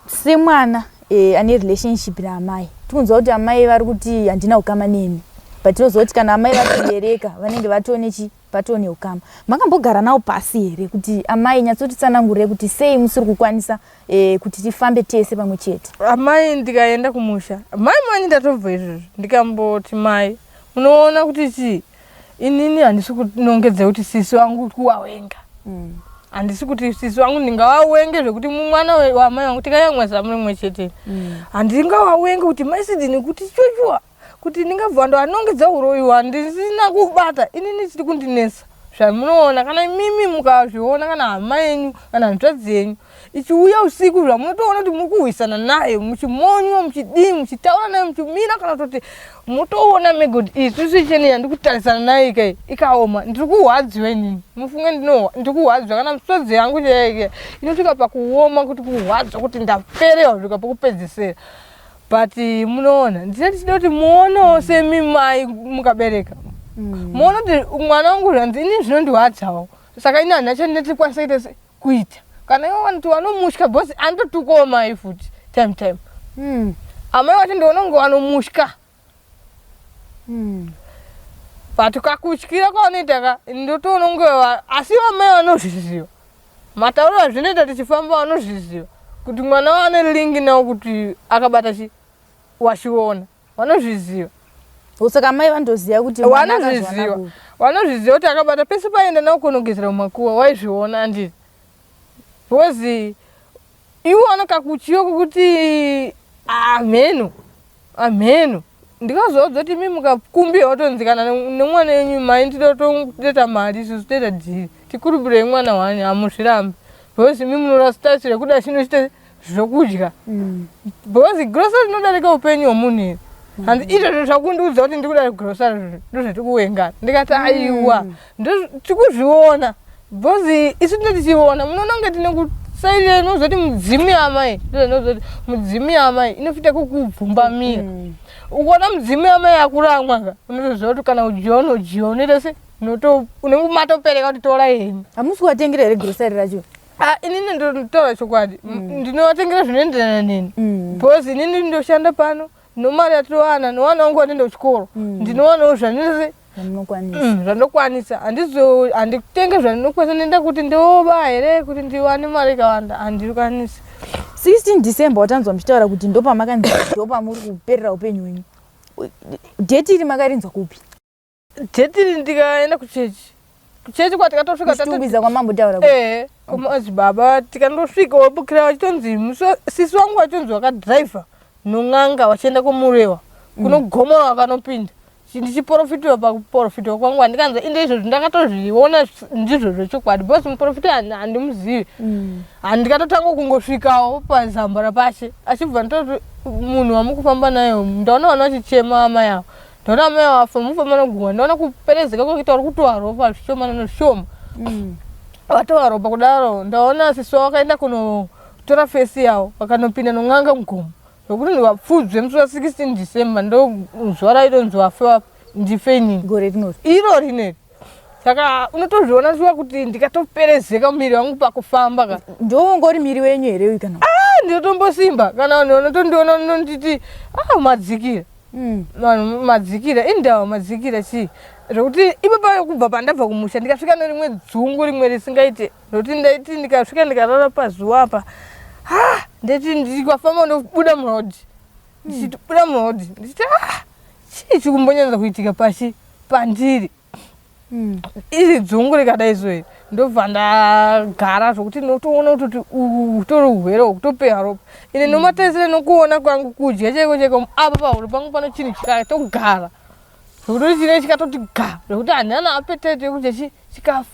Semwana ane relationship naamai, tikunzwa kuti amai vari kuti handina ukama nemi, but tinoziva kuti kana amai vatobereka vanenge vatone chi vatone ukama. Makambogara nawo pasi here kuti amai nyatsotitsanangurire kuti sei musiri kukwanisa kuti tifambe tese pamwe chete? Amai, ndikaenda kumusha mai mani ndatobva izvozvo, ndikamboti mai, munoona kuti chii, inini handisi kunongedza kuti sisi wangu kuwawenga. Handisi kuti sisi wangu ndingawawenge zvekuti mumwana wamai wangu tikayamwa zamu rimwe chete. Handingawawenge kuti maisidini kuti chuchua kuti ndingabva ndoanongedza uroyi hwandisina kubata. Inini chiri kundinetsa, zvamunoona kana imimi mukazviona, kana hama yenyu kana hanzvadzi yenyu ichiuya usiku, zvamunotoona kuti muri kurwisana nayo, muchimonywa, muchidii, muchitaura nayo, muchimira, kana kutoti mutoona mega kuti isusu cheni yandikutarisana nayo ikai ikaoma, ndiri kurwadziwa inini. Mufunge ndiri kurwadziwa, kana misodzi yangu chaiyo inosvika pakuoma kuti kurwadzwa kuti ndaperewa kusvika pokupedzisira. But munoona, ndine ndichida kuti muonewo semi mai mukabereka, muone kuti mwana wangu zvanzi ini zvinondirwadzawo. Saka ini handina chandinotikwanisa kuita kuita kana ivo vanoti vanomusha, because anototukawo mai futi time time. Amai vacho ndiona kunge vanomusha. But kakutyira kwavanoita ka, ndotoona kunge asi vamai vanozviziva matauriro azvinoita tichifamba, vanozviziva kuti mwana wavo ane link nawo, kuti akabata chi wachiona, vanozviziva. Saka amai vandoziva kuti mwana akazviwana Vanozviziva. kupi? Vanozviziva kuti akabata pese paenda nawo kunogezera mumakuva, waizviona anditi, because iwo anokakuchiyo kokuti amheno amheno. Ndikazoudza kuti imi mukakumbira watonzi kana nemwana wenyu mai ndinotoita mari, isusu toita dhiri, tikurubirei mwana wani, hamuzvirambi, because imi munorasitarisira kuda chinochita zvokudya. Because grocery rinodarika upenyu hwomunhu here? Hanzi izvozvo zvakundiudza kuti ndikuda grocery ndozvatikuwengana. Ndikati aiwa, tikuzviona, because isu tinoti tichiona munoona kunge tine kusairira. Inozoti mudzimu yamai, ndozoti mudzimu yamai inofita kukubvumbamira. Ukaona mudzimu yamai yakuramwa ka, unotoziva kuti kana ujiona ujiona unoita se unenge matopereka kuti tora henyu. Hamusi kuvatengera here grocery racho? Ah, inini ndotaura chokwadi, ndinovatengera zvinoenderana neni, because inini ndoshanda pano nomari yatinowana nowana wangu wanoenda kuchikoro, ndinowanawo zvandinose Zvamunokwanisa. Zvandokwanisa. Handizo handitenge zvandinokwanisa. Ndinoenda kuti ndoba here kuti ndiwane mari ikawanda? Handikwanisi. 16 December watanzwa muchitaura kuti ndopamakanzi ndopamuri kuperera upenyu hwenyu. Date iri makarinzwa kupi? Date iri ndikaenda kuchechi, kuchechi kwatikatosvika Kuchitungwiza kwamambotaura kuti? Ehe, kumadzibaba. Tikandosvika wabukira vachitonzi sisi wangu vachitonzi vakadhiraivha non'anga vachienda kumurewa kunogomora, vakanopinda. Ndichiporofitiwa pakuporofitiwa kwangu handikanzwa inde izvozvo ndakatozviona ndizvo zvechokwadi because muporofita handimuzivi. Handikatotanga kungosvikawo pazamba rapashe achibva nditoti munhu wamukufamba naye ndaona vana vachichema amai avo, ndaona amai avo afa mufamba nogumwa, ndaona kuperezeka kwekuita uri kutowa ropa zvishoma nezvishoma. Vatowa ropa kudaro ndaona sisi wavo vakaenda kunotora fesi yavo vakanopinda non'anga mugomo zvokuti ndivapfudzwe musi wa 16 December ndozuva raidonzi vafe ndife inini gore rinori iro rineri. Saka unotozviona shuwa kuti ndikatoperezeka muviri wangu pakufamba ka. Ndowongori miri wenyu here uyu kana? Ah, ndinotombosimba kana vanhu vanotondiona unonditi ah madzikira. Vanhu madzikira indawa madzikira chii zvekuti ipapa kubva pandabva kumusha ndikasvika nerimwe dzungu rimwe risingaite zvekuti ndaiti ndikasvika ndikarara pazuva apa ha ndaiti ndikafamba ndobuda muroad ndichitobuda muroad ndichiti ah chii chikumbonyanza kuitika pashi pandiri. Iri dzungu rikadai so iri ndobva ndagara zvokuti ndinotoona kutoti utori urwere hwekutopeya ropa ine nomatarisire nokuona kwangu kudya chaiko chaiko apa pahuro pangu pano chinhu chikatogara zvekuti chine chikatoti ga zvekuti handina appetite yekudya chikafu.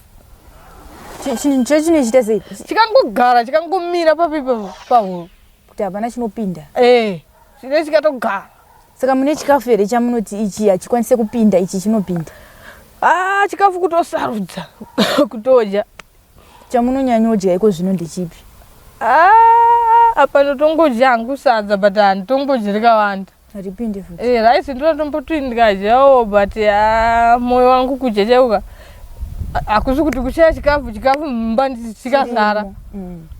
Chinhu chinochita sei? Chikangogara chikangomira papi pahuro kuti hapana chinopinda. Chine chikatogara. Saka mune chikafu here chamunoti ichi hachikwanise kupinda, ichi chinopinda? Ah, chikafu kutosarudza kutodya. Chamunonyanyodya iko zvino ndechipi? Ah, apa ndotongodya hangu sadza but handitombodyi rikawanda. Haripinde futi. Rice ndotomboti ndikadyawo but moyo wangu kudya chauka hakusi kuti kushaya chikafu, chikafu mumba chikazara.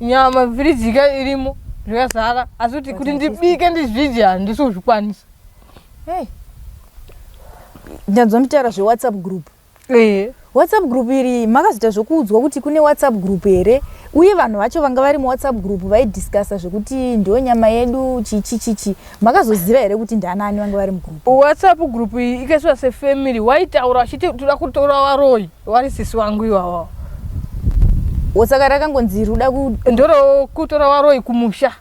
Nyama firiji irimo zvakazara asi kuti ndibike ndizvidye handisi kuzvikwanisa. Hey. Ndanzwa mutaura zveWhatsApp group. WhatsApp group iri makazoita zvokuudzwa kuti kune WhatsApp group here? Uye vanhu vacho vanga vari muWhatsApp group vaidiscussa zvekuti ndo nyama yedu chichi chichi. Makazoziva here kuti ndianani vanga vari mugroup? WhatsApp group iyi ikaiswa sefamily waitaura vachiti toda kutora varoyi vari sisi wangu iwawa. Saka rakangonzi ruda ku ndoro kutora varoyi kumusha.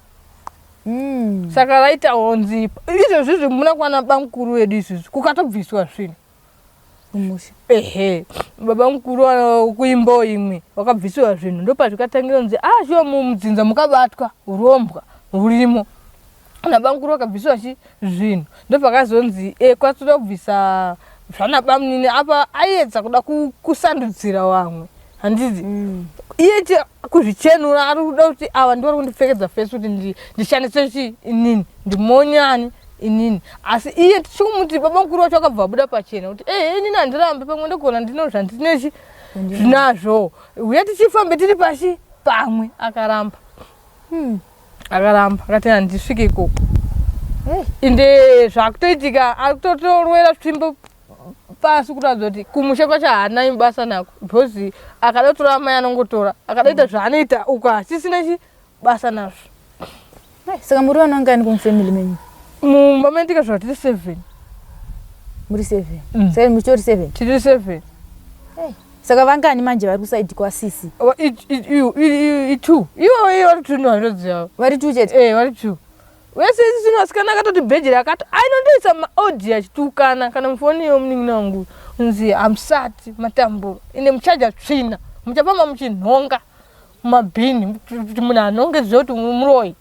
Saka raitawo nzi izvozvi izvi muna kwana bamukuru vedu izvizvi kukatobviswa zvinhu. Kumusha. Ehe, baba mukuru kuimbawo imwe wakabvisiwa zvinhu ndopazvikatangira kunzi ah shuwa mudzinza mukabatwa urombwa hurimo. Nababa mukuru vakabvisiwa chi zvinhu ndopakazonzi kwatoda kubvisa zvana bamunini apa aiedza kuda kusandudzira vamwe handiti. Iye kuzvichenura ari kuda kuti ava ndivo vari kundipfekedza fesi kuti ndishandise chi inini ndimonyani inini asi iye tichikumuti baba mukuru wacho akabva abuda pachena kuti inini handirambi pamwe ndogona ndino zvandinechi zvinazvo uye tichifambe tiri pashi pamwe akaramba. Akaramba akati handisvike ikoko. Inde zvakutoitika ari kutotorwera tsvimbo pasi kuratidza kuti kumusha kwacho haana basa nako because akada kutora amai anongotora akada kuita zvaanoita uko hachisina chi basa nazvo. Saka muri vana vangani kumufamily menyu? Mumba medu tikazvarwa tiri 7. Muri 7? Saka muchitori 7? Tiri 7. Hey. Saka vangani manje vari kusaidi kwasisi? I2. Ivo vari 2 ndoziva. Vari 2 chete? Vari 2. Vese isi vasikana akatoti bheji rakati ainondoisa maaudio achitukana kana mufoni yomunin'ina wangu nzi hamusati matamburo ine muchaja tsvina muchafamba muchinhonga mumabhini kuti munhu anhonge zive kuti muroyi.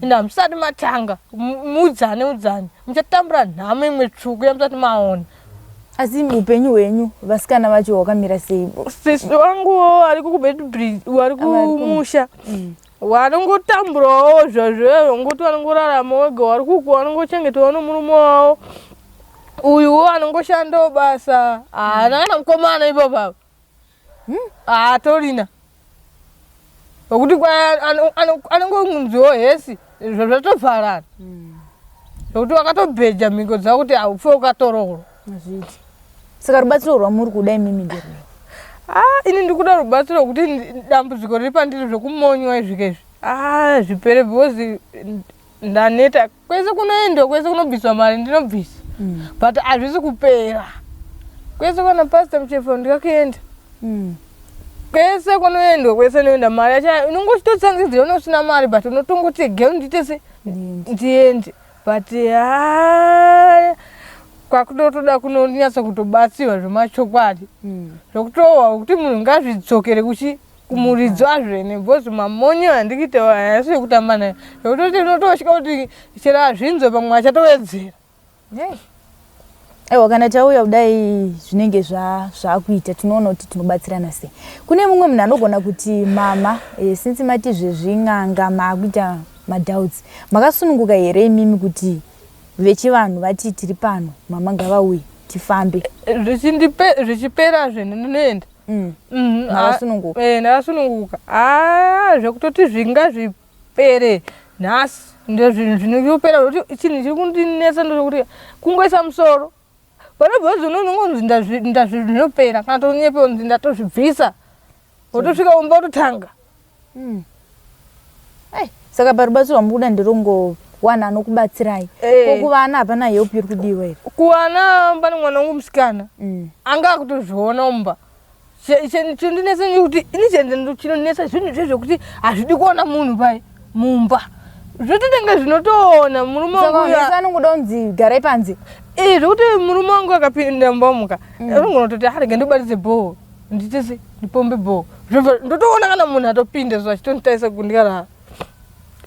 Ine hamusati matanga muudzane udzane muchatambura nhamo imwe tsvuku yamusati maona. Asi upenyu hwenyu vasikana vacho hwakamira sei? Sisi wangu ari kuBeitbridge vari kumusha. Vanongotamburawo zvazvo ngoti vanongorarama wega vari kuko vanongochengetwa nomurume wavo. Uyuwo anongoshandawo basa haana kana mukomana ipapo apa. Haatorina. Nokuti kwai anongonziwo hesi izvo zvatovharana. Nokuti wakatobheja mhiko dzako kuti haufe ukatoroorwa. Hazviiti. Saka rubatsiro rwamuri kuda imimi nderwei? Ini ndikuda rubatsiro rwekuti dambudziko riri pandiri zvekumonywa izvi izvi. Zvipere because ndaneta kwese kunoendwa kwese kunobviswa mari ndinobvisa. But hazvisi kupera. Kwese kwana Pastor Muchefa ndikakuenda. Kwese kunoendwa kwese noenda mari yacho unongochitotsanzidzira unosina mari but unotongoti geu ndiite se ndiende. But Kwakutotoda kunonyatsa kutobatsirwa zvemachokwadi zvokutowa kuti munhu ngazvidzokere kuchi kumuridzi wazvene because mamonyo andikuita haasi ekutamba naye zvekutoti unotosvika kuti chero azvinzwe pamwe achatowedzera. Aiwa, kana tauya kudai zvinenge zvakuita tinoona kuti tinobatsirana sei. Kune mumwe munhu anogona kuti mama since mati zvezvin'anga maakuita madoubts, makasununguka here imimi kuti vechivanhu vati tiri pano, mama ngavauye tifambe? Zvichipera zvinhu ndinoenda. Makasununguka? Ndakasununguka. A, zvekutoti zvingazvipere nhasi ndozvinhu zvinopera, zvekuti chinhu chiri kundinetsa ndezvekuti kungoisa musoro pane bhozi unongonzi ndazvinopera, kana tonyepe unzi ndatozvibvisa, wotosvika umba wototanga. Saka parubatsiro rwamukuda nderongowana anokubatsirai? Eh. Ko kuvana hapana help iri kudiwa here? Kuwana pane mwana wangu musikana anga akutozviona mumba. Chindinetsa ndekuti ini chinonetsa zvinhu zvezvekuti hazvidi kuona munhu pai mumba, zvototanga zvinotoona murume Saka wangu. Unesa anongoda kunzi garai panze? Eh, zvekuti murume wangu akapinda mumba muka, unogona kutoti arege ndibatidze bhoho, nditese ndipombe bhoho, zvobva ndotoona kana munhu atopinda so achitonditarisa kundikarara,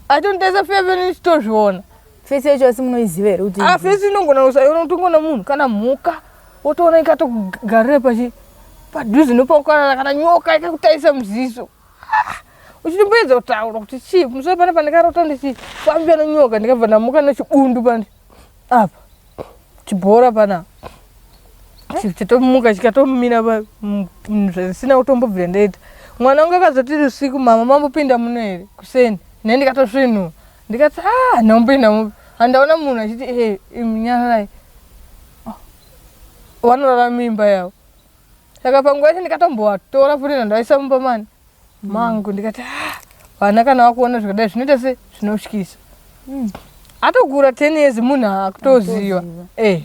achitonditarisa feve, ndichitozviona. Face yacho asi munoiziva here kuti? Ah, face inogona kusaiona, kutongona munhu kana mhuka wotoona ikatogarira pachi padhuze nepaukarara, kana nyoka ikakutarisa muziso. Ah, uchitomboedza kutaura kuti chii musoro pane pandikarota ndichifambira nenyoka, ndikabva ndamuka nechibundu pandi apa chibhora pana chitomuka chikatomira zvisina kutombobvira ndaita. Mwana wangu akazoti usiku, "Mama, mambopinda muno here kuseni?" Ne ndikatosvinura ndikati, "A, ndambopinda mupi?" Handaona munhu achiti, "E, nyararai, vanorara mimba yavo." Saka panguva yacho ndikatombovatora futi ndandaisa mumba mani mangu, ndikati, "Ah, vana kana vakuona zvakadai zvinoita se zvinotyisa." Atokura 10 years, munhu akutoziva. Akutoziva. Eh.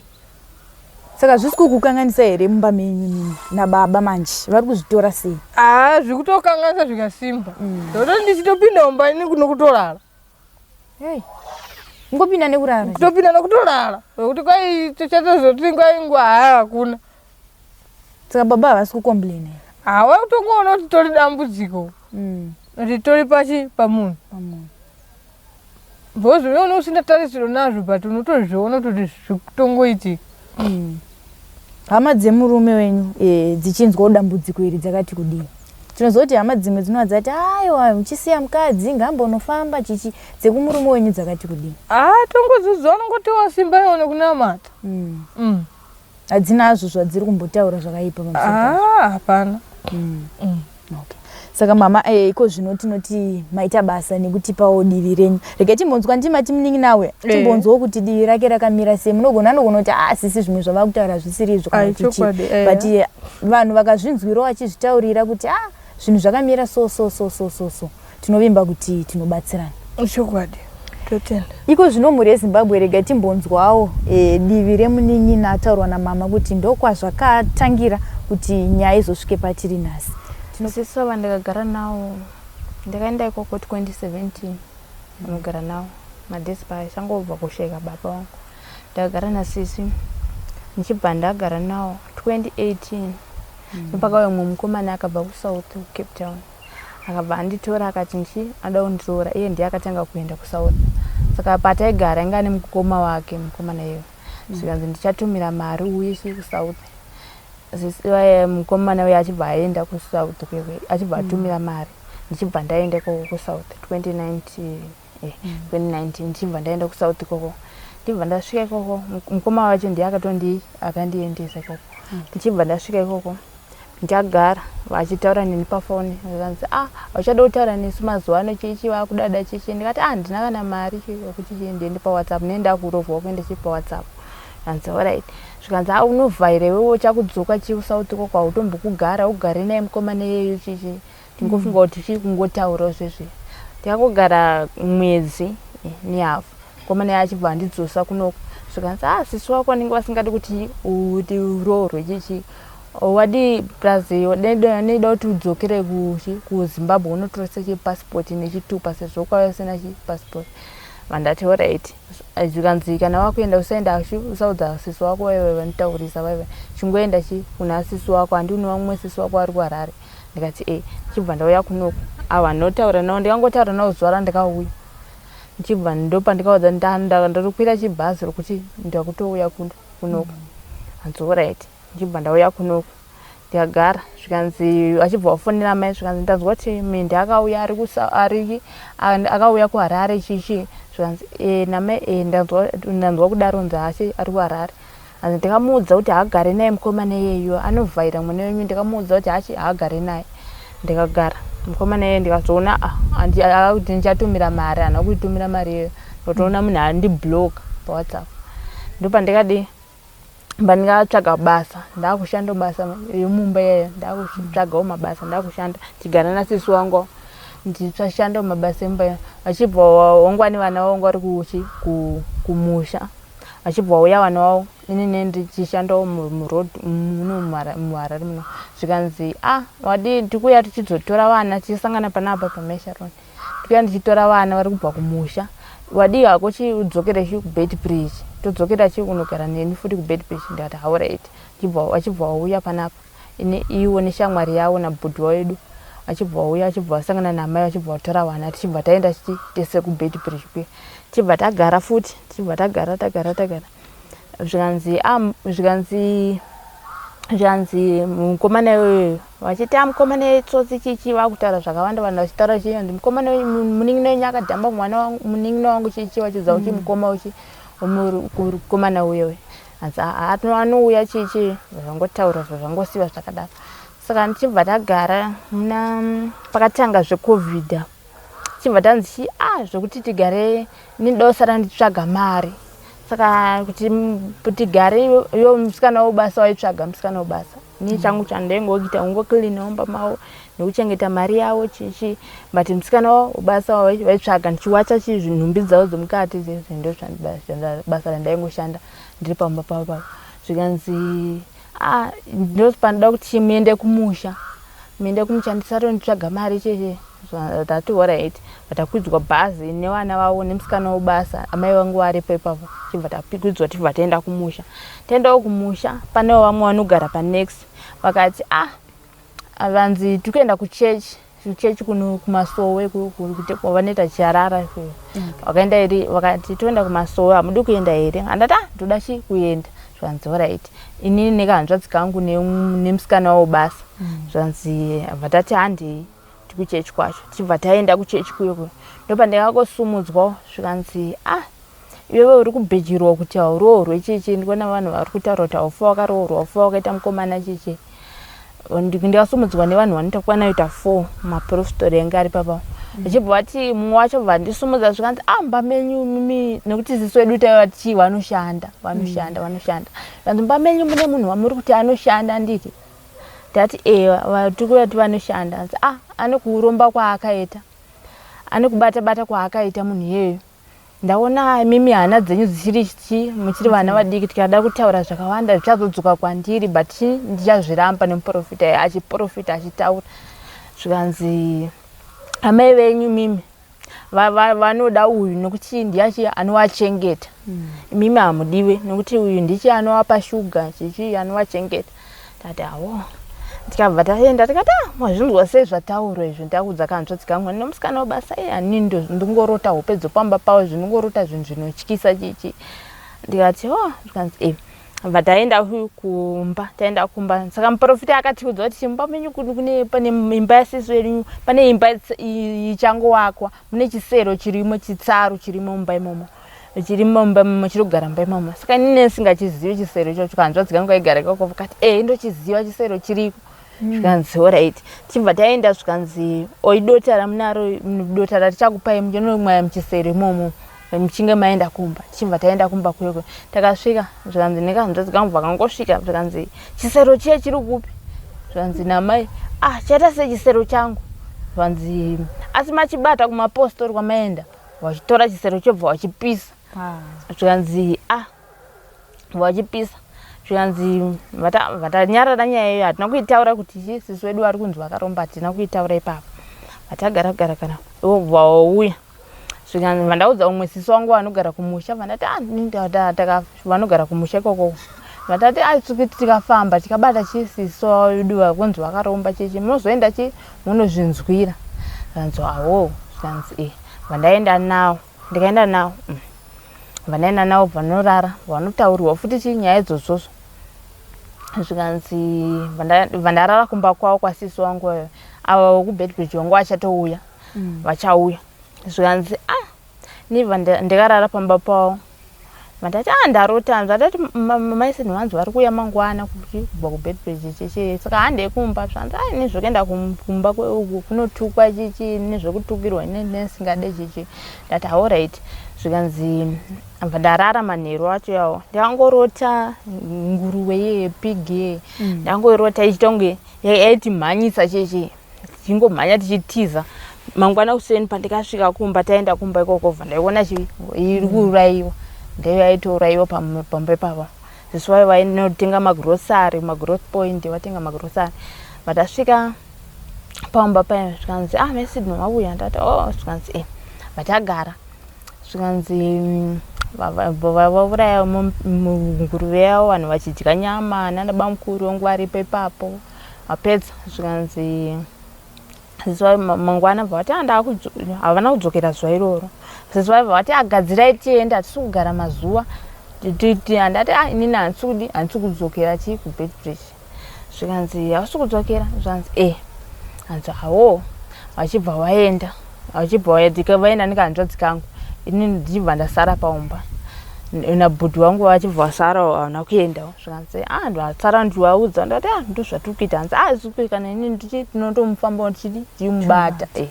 Saka zvisi kukukanganisa here mumba menyu mimi nababa manje? Vari kuzvitora sei? Haa, zvikutokanganisa zvikasimba, zvekuti ndichitopinda mumba ini nokutorara. Hey. Ngopinda nekurara? Kutopinda nokutorara, zvekuti kwai chatozoti kwaingwa, haa, hakuna. Saka baba havasi kucomplaina here? Hawa, kutongoona kuti tori dambudziko ritori pachi pamunhu. Pamunhu. Because unoona usina tarisiro nazvo, but unotozviona kutoti zvikutongoitika. Hama dzemurume wenyu dzichinzwawo dambudziko iri dzakati kudii? Tinoziva kuti hama dzimwe dzinova dzati, "Aiwa, muchisiya mukadzi ngambonofamba," chichi. Dzekumurume wenyu dzakati kudii? Haa, tongodzidzwa, unongotiwa simba ione kunamata. Hadzina hazvo zvadziri kumbotaura zvakaipa pamusoro pazvo? Haa, hapana. Okay. Saka mama, iko zvino tinoti maita basa nekutipawo divi renyu. Regai timbonzwa ndimati munin'ina timbonzwawo kuti divi rake rakamira sei. Munogona anogona kuti, "Ah, sisi, zvimwe zvava kutaura zvisiri izvo," kana Ai, kuti chii. Chokwadi. But vanhu vakazvinzwirawo vachizvitaurira kuti, "Ah, zvinhu zvakamira so so so so so so," tinovimba kuti tinobatsirana. Chokwadi, totenda. Iko zvino mhuri yeZimbabwe, rega timbonzwawo divi remunin'ina ataurwa namama kuti ndokwazvakatangira kuti nyaya izosvike patiri nhasi. Sisi ava ndakagara nawo, ndakaenda ikoko 2017 unogara nawo madhesi paachangobva kushaika baba vangu. Ndakagara nasisi, ndichibva ndagara nawo 2018 ndopakauya mumwe mukomana akabva kuSouth, kuCape Town, akabva anditora akati ndichi anoda kundiroora. Iye ndiye akatanga kuenda kuSouth, saka pataigara ainge ane mukoma wake, mukomana iyoyo. Zvikanzi ndichatumira mari uise kuSouth. Mukomana uyo achibva aenda kuSouth kwekwe, achibva atumira mari, ndichibva ndaenda ikoko kuSouth 2019, 2019 ndichibva ndaenda kuSouth ikoko. Ndibva ndasvika ikoko, mukoma wacho ndiye akatondi akandiendesa ikoko. Ndichibva ndasvika ikoko, ndichagara vachitaura neni pafoni, zvikanzi, "Ah, hauchada kutaura nesu mazuva ano, chichi vakudada chichi." Ndikati, "Ah, handina kana mari yekuti chii ndiende paWhatsApp, nee ndakurovhwa kuenda chii paWhatsApp." Zvikanzi, "Alright." Zvikanzi, "A, unovhaira iwewe, uchakudzoka chii kuSouth ikoko, hautombokugara ugare naye mukomana iyeyu chichi." Tingofunga kuti chii kungotaurawo zvezve. Takangogara mwedzi nehafu, mukomana iye achibva andidzosa kunoku. Zvikanzi, "Ah, sisi wako vanenge vasingadi kuti uti uroorwe chichi, wadii plus neida kuti udzokere kuZimbabwe unotoresa chipasipoti nechitupa sezvo kwauya usina chipasipoti." Vandati alright. Zvikanzi kana wakuenda usaenda chi usaudza sisi wako vaive vanotaurisa vaive chingoenda chi kuna sisi wako handi une vamwe sisi wako vari kuHarare. Ndikati e ndichibva ndauya kunoku ava ndinotaura navo ndikangotaura navo zuva randikauya ndichibva ndopandikaudza ndatokwira chibhazi rokuti ndakutouya kunoku hanzi alright ndichibva ndauya kunoku ndikagara zvikanzi achibva wafonera mai zvikanzi ndanzwa kuti mende akauya ari ari akauya kuHarare chichi zvikanzi e namai e ndanzwa kudaro nzi haasi ari kuHarare hanzi ndikamuudza kuti haagare naye mukomana iyeyo anovhaira mwana wenyu ndikamuudza kuti hachi haagare naye ndikagara mukomana iyeyo ndikazoona ah, kuti ndichatumira mari haana kuitumira mari iyoyo ndotoona munhu andiblock paWhatsApp ndopandikadii pandikatsvaga basa ndakushanda basa yemumba iyayo ndakutsvagawo mabasa ndakushanda ndichigara nasisi wangu ndichashandawo mabasa emumba iyayo vachibva wangwani vana vangu vari kuchi kumusha vachibva vauya vana vavo inini ndichishandawo muroad muno muHarare muno zvikanzi ah wadii tikuuya tichizotora vana tichisangana panapa paMesharon tikuuya ndichitora vana vari kubva kumusha wadii hako chiudzokere chi kuBeitbridge todzokera chi kunogara neni futi kuBeitbridge ndikati alright vachibva vauya panapa ine iwo neshamwari yavo nabhudhi wedu vachibva vauya vachibva vasangana namai vachibva vatora vana tichibva taenda tese kuBeitbridge kuya tichibva tagara futi tichibva tagara tagara tagara zvikanzi zvikanzi zvikanzi mukomana iyoyo vachiti a mukomana itsotsi chichi vakutaura zvakawanda vanhu vachitaura chianzi mukomana munin'ina wenyu akadhamba mwana wangu munin'ina wangu chichi vachiudza kuti mukoma uchi mukomana uyoyo hanzi anouya chichi zvangotaura zvangosiwa zvakadaro saka ndichibva tagara muna pakatanga zveCovid chibva tanzi chi a zvokuti tigare nidosara ndichitsvaga mari saka kuti tigare iwo musikana webasa waitsvaga musikana webasa ini changu chandaingoita kungocleana mumba mavo nekuchengeta mari yavo chichi but musikana webasa vaitsvaga ndichiwacha chi nhumbi dzavo dzemukati ndo basa randaingoshanda ndiri pamba pavo pavo zvikanzi a ndopanoda kuti muende kumusha muende kumusha ndisatonditsvaga mari cheche tati alright vatakwidzwa bhazi nevana vavo nemusikana webasa amai vangu varipo ipapo chibva takwidzwa tibva taenda kumusha taendawo kumusha panewo vamwe vanogara panext vakati ah vanzi tikuenda kuchechi kuchechi kuno kumasowe kwavanoita chiarara vakaenda here vakati toenda kumasowe hamudi kuenda here handati ah ndoda chi kuenda zvanzi alright inini nekahanzvadzi kangu nemusikana webasa zvanzi bva tati handei tikuchechi kwacho tichibva taenda kuchechi kuyoko ndopandakangosumudzwa zvikanzi ah iwewe uri kubhejirwa kuti hauroorwe chichi ndikuona vanhu vari kutaura kuti haufa wakaroorwa haufa wakaita mukomana chichi ndikasumudzwa nevanhu vanoita kwanaita four maproftori anga ari papa vachibva vati mumwe wacho bva ndisumudza zvikanzi ah mumba menyu mimi nekuti ziso edu taiva tichi vanoshanda vanoshanda vanoshanda zvikanzi mumba menyu mune munhu wamuri kuti anoshanda nditi ndati e tikuya ti vanoshanda anzi ah ane kuromba kwaakaita ane kubata bata kwaakaita munhu iyeyo ndaona mimi hana dzenyu dzichiri chi muchiri vana vadiki tikada kutaura zvakawanda zvichazodzoka kwandiri but chi ndichazviramba nemuprofita achiprofita achitaura zvikanzi amai venyu mimi vanoda uyu nokuti ndiyachi anovachengeta imimi hamudiwe nokuti uyu ndichi anovapa shuga chichi anovachengeta tati awo tikabva taenda tikati ah mazvinzwa sei zvataurwa izvo ndakudza kahanzvadzi kangu nemusikana webasa iye ani ndingorota hope dzopamba pavo zvindingorota zvinhu zvinotyisa chichi ndikati o oh, zvikanzi e bva taenda kumba taenda kumba saka muprofita akatiudza kuti mumba menyu kune pane imba yasisi yenyu pane imba ichangowakwa mune chisero chirimo chitsaru chirimo mumba imomo chirimo mumba imomo chiri kugara mumba imomo saka inini ndisingachizivi chisero ichocho kahanzvadzi kangu kaigara ikoko vakati e ndochiziva chisero chiriko zvikanzi alright tichibva taenda zvikanzi oidota ramunaro dota ratichakupai muchinomwaya muchisero imomo muchinge maenda kumba tichibva taenda kumba kuyoko takasvika zvikanzi nekahanzvadzi kangu vakangosvika zvikanzi chisero chiye chiri kupi zvikanzi namai ah chaita sei chisero changu zvikanzi asi machibata kumapostori kwamaenda vachitora chisero chobva vachipisa zvikanzi ah vachipisa zvikanzi vatanyarara nyaya iyo hatina kuitaura kuti chi sisi wedu vari kunzi vakaromba hatina kuitaura ipapo vatagara gara kana vobva wauya Zvikanzi vandaudza umwe sisi wangu vanogara kumusha, vandati ah, vanogara kumusha ikoko, vandati ah, tikafamba tikabata chi sisi wedu vakunzi vakaromba chichi, munozoenda chi munozvinzwira. Zvikanzi awo, zvikanzi e vandaenda nawo, ndikaenda nawo vandaenda nawo, vanorara vanotaurirwa futi chi nyaya idzodzozvo. Zvikanzi vandarara kumba kwavo kwasisi wangu vayo, ava vekuBedbridge wangu vachatouya, vachauya. Zvikanzi ah, nibva ndikarara pamba pavo, vandati ah, ndarota, vandati maisini vanzi vari kuuya mangwana kuti kubva kuBedbridge chichi, saka handei kumba. Zvanzi ah, ini zvekuenda kumba kunotukwa chichi, nezvekutukirwa nesingade chichi. Ndati alright. Zvikanzi bva ndarara manheru acho yawo, ndangorota nguruve yeye, pig yeye, ndangorota ichitonge yaitimhanyisa chichi, tichingomhanya tichitiza. Mangwana kuseni pandikasvika kumba, taenda kumba ikoko, bva ndaiona chi iri kuurayiwa, ndaiyo yaitourayiwa pamba ipapa. Sisi vayo vainotenga magrosari, magrowth point, vatenga magrosari. Vatasvika pamba paya, zvikanzi ah, mesidno vauya. Ndati oh, zvikanzi e vatagara, zvikanzi vauraya nguruve yavo, vanhu vachidya nyama nana bamukuru vangu varipo ipapo. Vapedza, zvikanzi sisi mangwana bva vati havana kudzokera zuva iroro. Sisi vaibva vati agadzirai tiende, hatisi kugara mazuva. Handati ah, inini handisi kudi, handisi kudzokera chii kuBedbridge. Zvikanzi hausi kudzokera? Zvikanzi e hanzi awo. Vachibva vaenda, vachibva vaenda nekahanzvadzi kangu, inini ndichibva ndasara paumba nabhudhi wangu, vachibva vasara, havana kuendawo. Zvikanzi ah, ndasara ndichivaudza, ndati ah, ndo zvatiri kuita. Hanzi ah, zikuti kana inini ndichi tinotomufambawo tichidi tichimubata e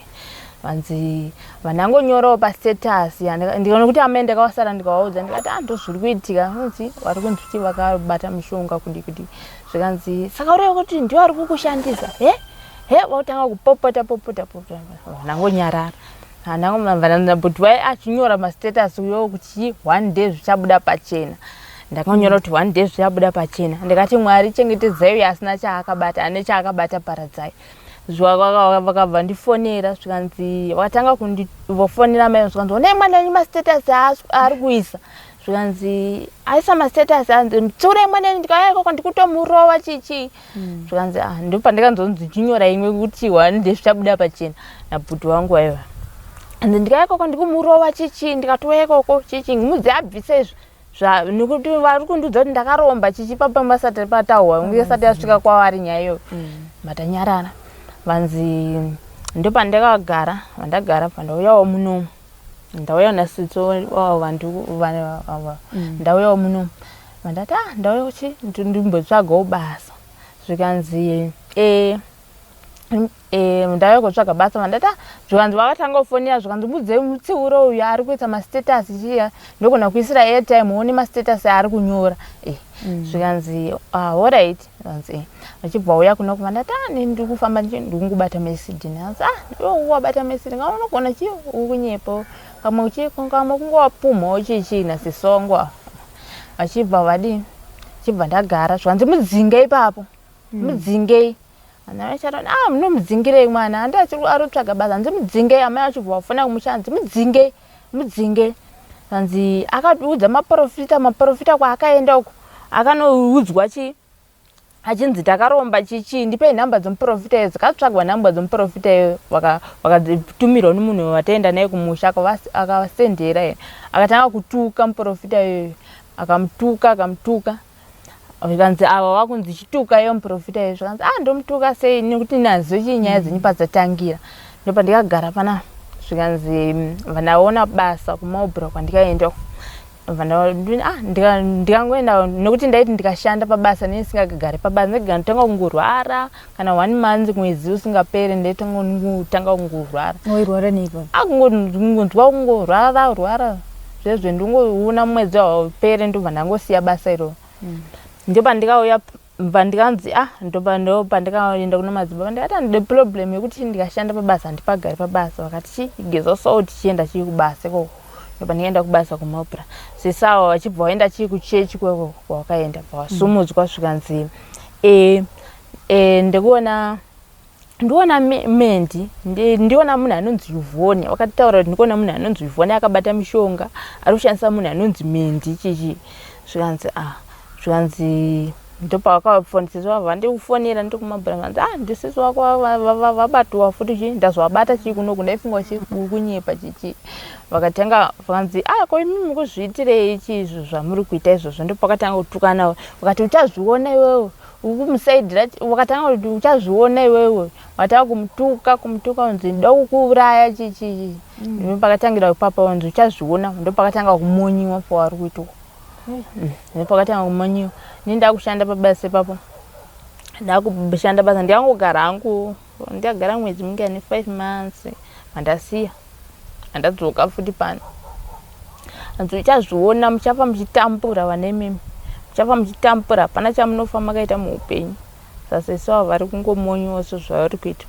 vanzi vanangonyorawo pastatus. Ndikaona kuti amai ndakavasara, ndikavaudza, ndikati ah, ndo zviri kuitika, kunzi vari kunzi kuti vakabata mishonga kudi kudi. Zvikanzi saka ureva kuti ndiwo ari kukushandisa? He he, vakutanga kupopota popota popota, vanangonyarara. But vai achinyora mastatus uyo kuti one day zvichabuda pachena. Ndakanyora kuti one day zvichabuda pachena. Ndikati Mwari chengetedzai uyo asina chaakabata, ane chaakabata paradzai. Vakabva ndifonera, zvikanzi vakatanga kundifonera mai, zvikanzi onai mwana wenyu mastatus aari kuisa. Zvikanzi aisa mastatus, anzi tsiurai mwana wenyu, ndikauya ikoko ndikutomurova chichi. Zvikanzi ah, ndopandikanzonzi chinyora imwe kuti one day zvichabuda pachena nabhuti wangu aiva. Anzi ndikauya ikoko ndikumurova chichi, ndikatouya ikoko chichi, mudzi abvise izvi nekuti vari kundiudza kuti ndakaromba chichi, papa vasati pataurwa, isati yasvika kwavari nyaya iyoyo. Matanyarara, vanzi ndopandakagara, vandagara pandauyawo munomu, ndauya nasitso vantu ava, ndauyawo munomu, vandati ah, ndauya chi ndimbotsvagawo basa. Zvikanzi e ndauya kutsvaga basa. Vandati ah, zvikanzi vakatanga kufonera, zvikanzi mudzei mutsiuro uyu ari kuita mastatus chiya, ndogona kuisira airtime uone mastatus aari kunyora e. Zvikanzi ah, alright. Zvikanzi e vachibva uya kuno, vandati ah, nini ndiri kufamba ndikungobata mesidini. Hanzi ah, iwe wabata mesidini, kama unogona chi ukunyepa, kamwe chi kamwe kungowapumhawo chichi nasisongwa. Vachibva vadii, chibva ndagara, zvikanzi mudzinge ipapo, mudzingei. Ana vachati ah, munomudzingirei mwana, handi achiri ari kutsvaga basa. Hanzi mudzingei. Amai vachibva vafona kumusha, hanzi mudzingei, mudzingei. Hanzi akaudza maprofita, maprofita kwaakaenda uko akanoudzwa chii, achinzi takaromba chichi, ndipei nhamba dzemuprofita iyo. Dzikatsvagwa nhamba dzemuprofita iyo, vakatumirwa nemunhu wataenda naye kumusha, akavasendera ye. Akatanga kutuka muprofita iyoyo, akamutuka, akamutuka. Zvikanzi ava vakunzi chituka iyo muprofita iyo. Zvikanzi ah, ndomutuka sei nekuti nazo chii nyaya dzenyu padzatangira. Ndopandikagara pana, zvikanzi vandaona basa kumaubra kwandikaenda, ndikangoenda nekuti ndaiti ndikashanda pabasa ndisingagari pabasa ndikatanga kungorwara kana one month, mwedzi usingaperi, ndaitanga kungorwara. Wairwara neiko? Kungonzwa kungorwara rwara zvezve, ndingoona mwedzi haupere, ndobva ndangosiya basa iroro. Ndopandikauya pandikanzi ah, ndopandikaenda kuna madzibaba, ndikati handide problem yekuti ndikashanda pabasa handipagari pabasa. Vakati chi geza salt, chienda chii kubasa ikoko. Ndopandikaenda kubasa kumopra, sesawa vachibva vaenda chii kuchechi kweko kwavakaenda, bva vasumudzwa. Zvikanzi e, ndikuona Ndiona Mendi, ndiona munhu anonzi Yvonne, wakataura kuti ndikuona munhu anonzi Yvonne akabata mishonga, ari kushandisa munhu anonzi Mendi chichi. Zvikanzi ah, zvikanzi ndopavakafonisisa vabva vandikufonera ndiri kumabhora zvikanzi ah ndisisi wako vabatwa futi chii ndazovabata chii kunoku ndaifunga chii kunyepa chichi. Vakatanga vakanzi ah ko imi mukuzviitirei chii izvo zvamuri kuita izvozvo ndopakatanga kutukana vakati uchazviona iwewe ukumusaidira wakatanga kuti uchazviona iwewe watanga kumutuka kumutuka unzi ndoda kukuuraya chichi mm. pakatangira ipapa unzi uchazviona ndopakatanga kumonyiwa pawari kuitwa mm. ndopakatanga kumonyiwa ini ndakushanda pabasa ipapo ndakushanda basa ndikangogara hangu ndakagara mwedzi mingani five months mandasiya Andadzoka futi pano. Hanzi uchazviona muchafa muchitambura vana imimi. Muchafa muchitambura hapana chamunofa makaita muupenyu. Sasisi avo vari kungomonyiwa sezvavari kuita.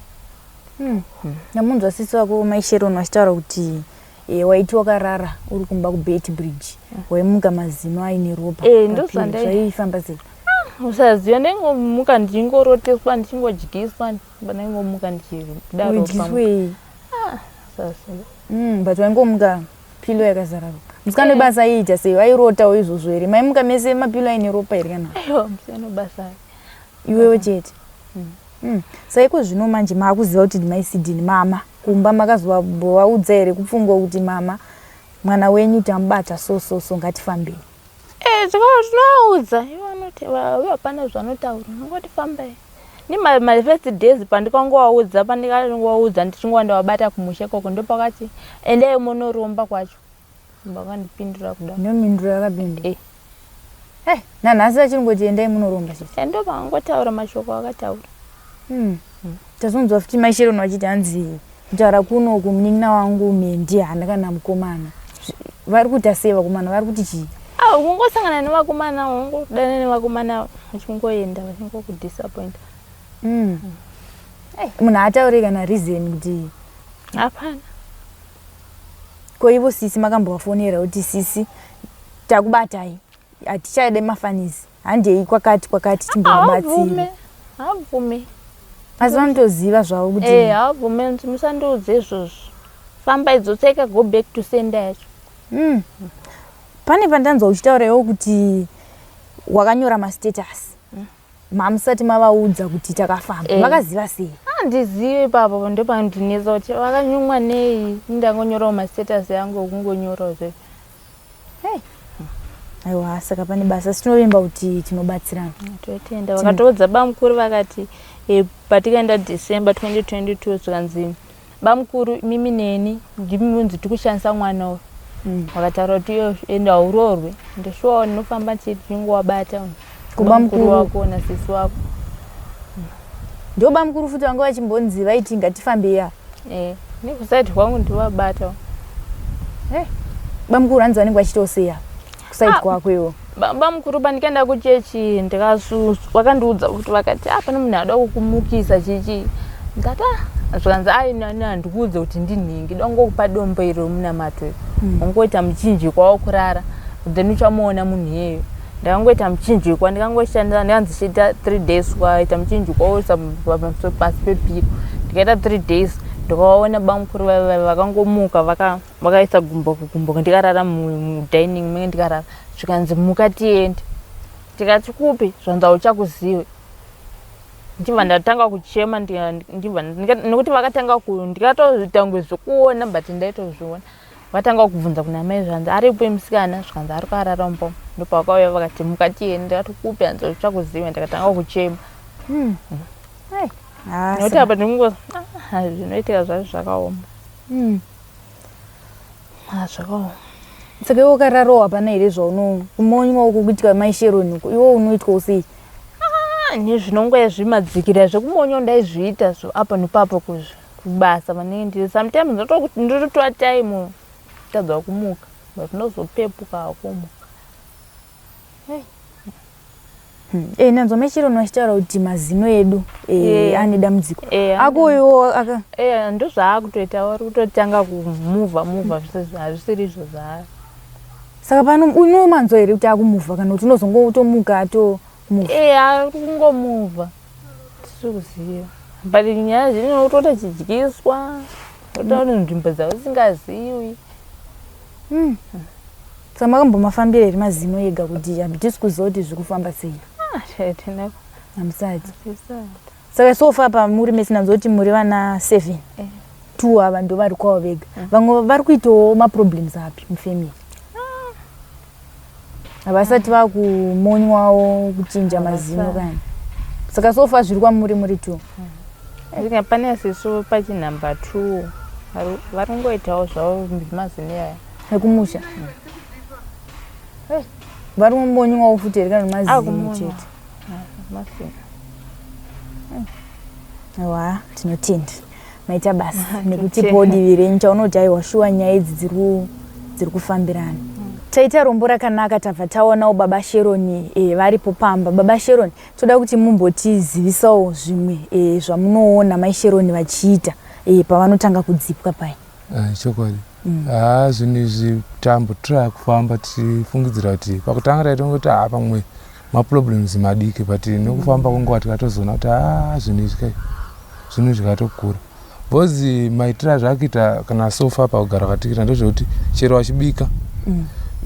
Hmm. Ndamunzwa sisi wako mai Sharon vachitaura kuti e, waiti wakarara uri kumba kuBeitbridge hmm. waimuka mazino aine ropa. Eh, ndozvandai. Zvaifamba sei? Ah, usaziva ndaingomuka ndichingoroteswa ndichingodyiswa ndaingomuka ndichidaro. Udyiswei? Ah, but waingomuka pilo yakazara ropa musikana eh. webasa aiita sei vairotawo izvozvo here maimuka mese mapilo aine ropa here kana aiwa musikana webasa iwewe chete mm. mm. saiko zvino manje maakuziva kuti ndimaisidini mama kumba makazovaudza here kupfungwa kuti mama mwana wenyu tamubata so so so ngatifambei eh, tinovaudza ivo vanoti hapana zvanotaura nongoti fambai Ni ma, ma first days pandikangovaudza pandikangovaudza ndichingova ndavabata kumusha ikoko ndopakati endai munoromba kwacho vakandipindura kuda ndominduro yakapindura eh. Hey, eh, nanhasi vachingoti endai munoromba chete eh, ndopakangotaura mashoko akataura hmm. hmm. Tazonzwa futi mai Sharon vachiti hanzi kutaura kuno kumunin'ina wangu Mendi haana kana mukomana. Vari kuita sei vakomana? Vari kuti chii? Ah, ungosangana nevakomana, ungodana nevakomana vachingoenda vachingokudisappoint. Mm. Hey, munhu haatauri kana reason kuti hapana. Ko ivo sisi makambovafonera kuti sisi takubatai hatichade mafanisi handei kwakati kwakati timbovabatsira. Habvume. Asi vanotoziva zvavo kuti eh habvume musandiudze izvozvo. Famba idzotseka go back to sender yacho. Mm. Pane pandanzwa uchitaura iwo kuti wakanyora mastatus. Mm. Mamusati mavaudza kuti takafamba. Eh. Vakaziva sei? Handizivi ipapo ndopandinetsa kuti vakanyumwa nei ndangonyorawo mastatus yangu okungonyorawo zve. Hey. Aiwa saka pane basa asi tinovimba kuti tinobatsirana. Totenda vakatoudza bamukuru vakati e, patikaenda December 2022 zvikanzi bamukuru mimi neni ndimi munzi tikushandisa mwana uyu mm. vakataura kuti iyo enda hauroorwe ndoshuwa ndinofamba ndichingowabata kubamukuru wako nasisi wako ndo bamukuru futi vanga vachimbonzi vaiti ngatifambe ya eh, nekusaidi kwangu ndivabata eh, bamukuru hanzi vanenge vachitoseya kusaidi ah, kwako iwo bamukuru pandikaenda kuchechi ndikasu vakandiudza kuti vakati ah pane munhu ada kukumukisa chichi ndikati ah zvikanzi ai nani handikuudze kuti ndinhingi dongokupa dombo iro munamato mm. ungoita muchinjikwa wokurara then uchamuona munhu iyeyo ndakangoita muchinjikwa ndikangoshandisa ndikanzi chiita three days kwaita muchinjikwa woisa pasi pepiro ndikaita three days ndikawaona bamukuru vakangomuka vakaisa gumbo kugumbo ndikarara mudining menge ndikarara zvikanzi muka tiende tikati kupi zvanzi hauchakuzive ndibva ndatanga kuchema ndibva nekuti vakatanga ndikatoita kunge zvekuona but ndaitozviona Vatanga kubvunza kuna mai zvanzi aripo musikana zvikanzi ari kuarara mumba ndopavakauya vakati mukatiende ndikati kupi hanzi uchakuziva ndikatanga kuchema hmm. Ah, nekuti apa ndingo ah, zvinoitika zvacho zvakaoma hmm. ah, zvakaoma saka iwe ukararawo hapana here zvauno kumonywa uku kuitika mai Sharon uku iwe unoitwawo sei nezvinongoya zvimadzikira zvekumonywa ndaizviita zvo apo nepapo kuzvi kubasa vanenge ndiri sometimes ndototora time tadza kumuka but ndozopepuka hakumuka hmm. eh, ndanzwa mai Sharon vachitaura kuti mazino edu eh, eh, ane dambudziko eh, akoiwo aka eh, ndozvaakutoita vari kutotanga kumuvha muvha hazvisiri izvo zvaari saka pano unomanzwa here kuti akumuvha kana kuti unozongotomuka atomuvha eh, ari kungomuvha tisiri kuziva. But nyaya zvino utota chidyiswa utoona nzvimbo dzausingaziwi. Saka makambomafambira here mazino ega kuti hatisi kuziva kuti zviri kufamba sei? Ah, tina Hamusati. Saka so far pamuri mese nanzwa kuti muri vana 7. Eh. Two ava ndo vari kwavo vega. Vamwe vari kuitawo maproblems api mufamily? Havasati vakumonywawo kuchinja mazino Havasati. kana. Saka so far zviri kwamuri muri two. Saka pane sisu pachinhamba 2 vari kungoitawo zvavo mazino aya. Ekumusha. Eh, vari kumbonywawo futi here kana mazino Akumonywa. chete? Mazino. Aiwa, tinotenda. Maita basa nekutipawo divi renyu chaunoti aiwa shuwa nyaya idzi dziri kufambirana. Taita rombo rakanaka tabva taonawo baba Sheroni varipo pamba. Baba Sheroni, toda kuti mumbotizivisawo zvimwe zvamunoona mai Sheroni vachiita pavanotanga kudzipwa paya. Chokwadi. Haa, zvinhu izvi tambotraya kufamba tichifungidzira kuti pakutanga taitongoti haa pamwe maproblems madiki, but nekufamba kwenguva tikatozoona kuti haa zvinhu izvi kai zvinhu zvikatokura, because maitiro azvakuita kana sofa pakugara kwatikuita ndezvekuti chero vachibika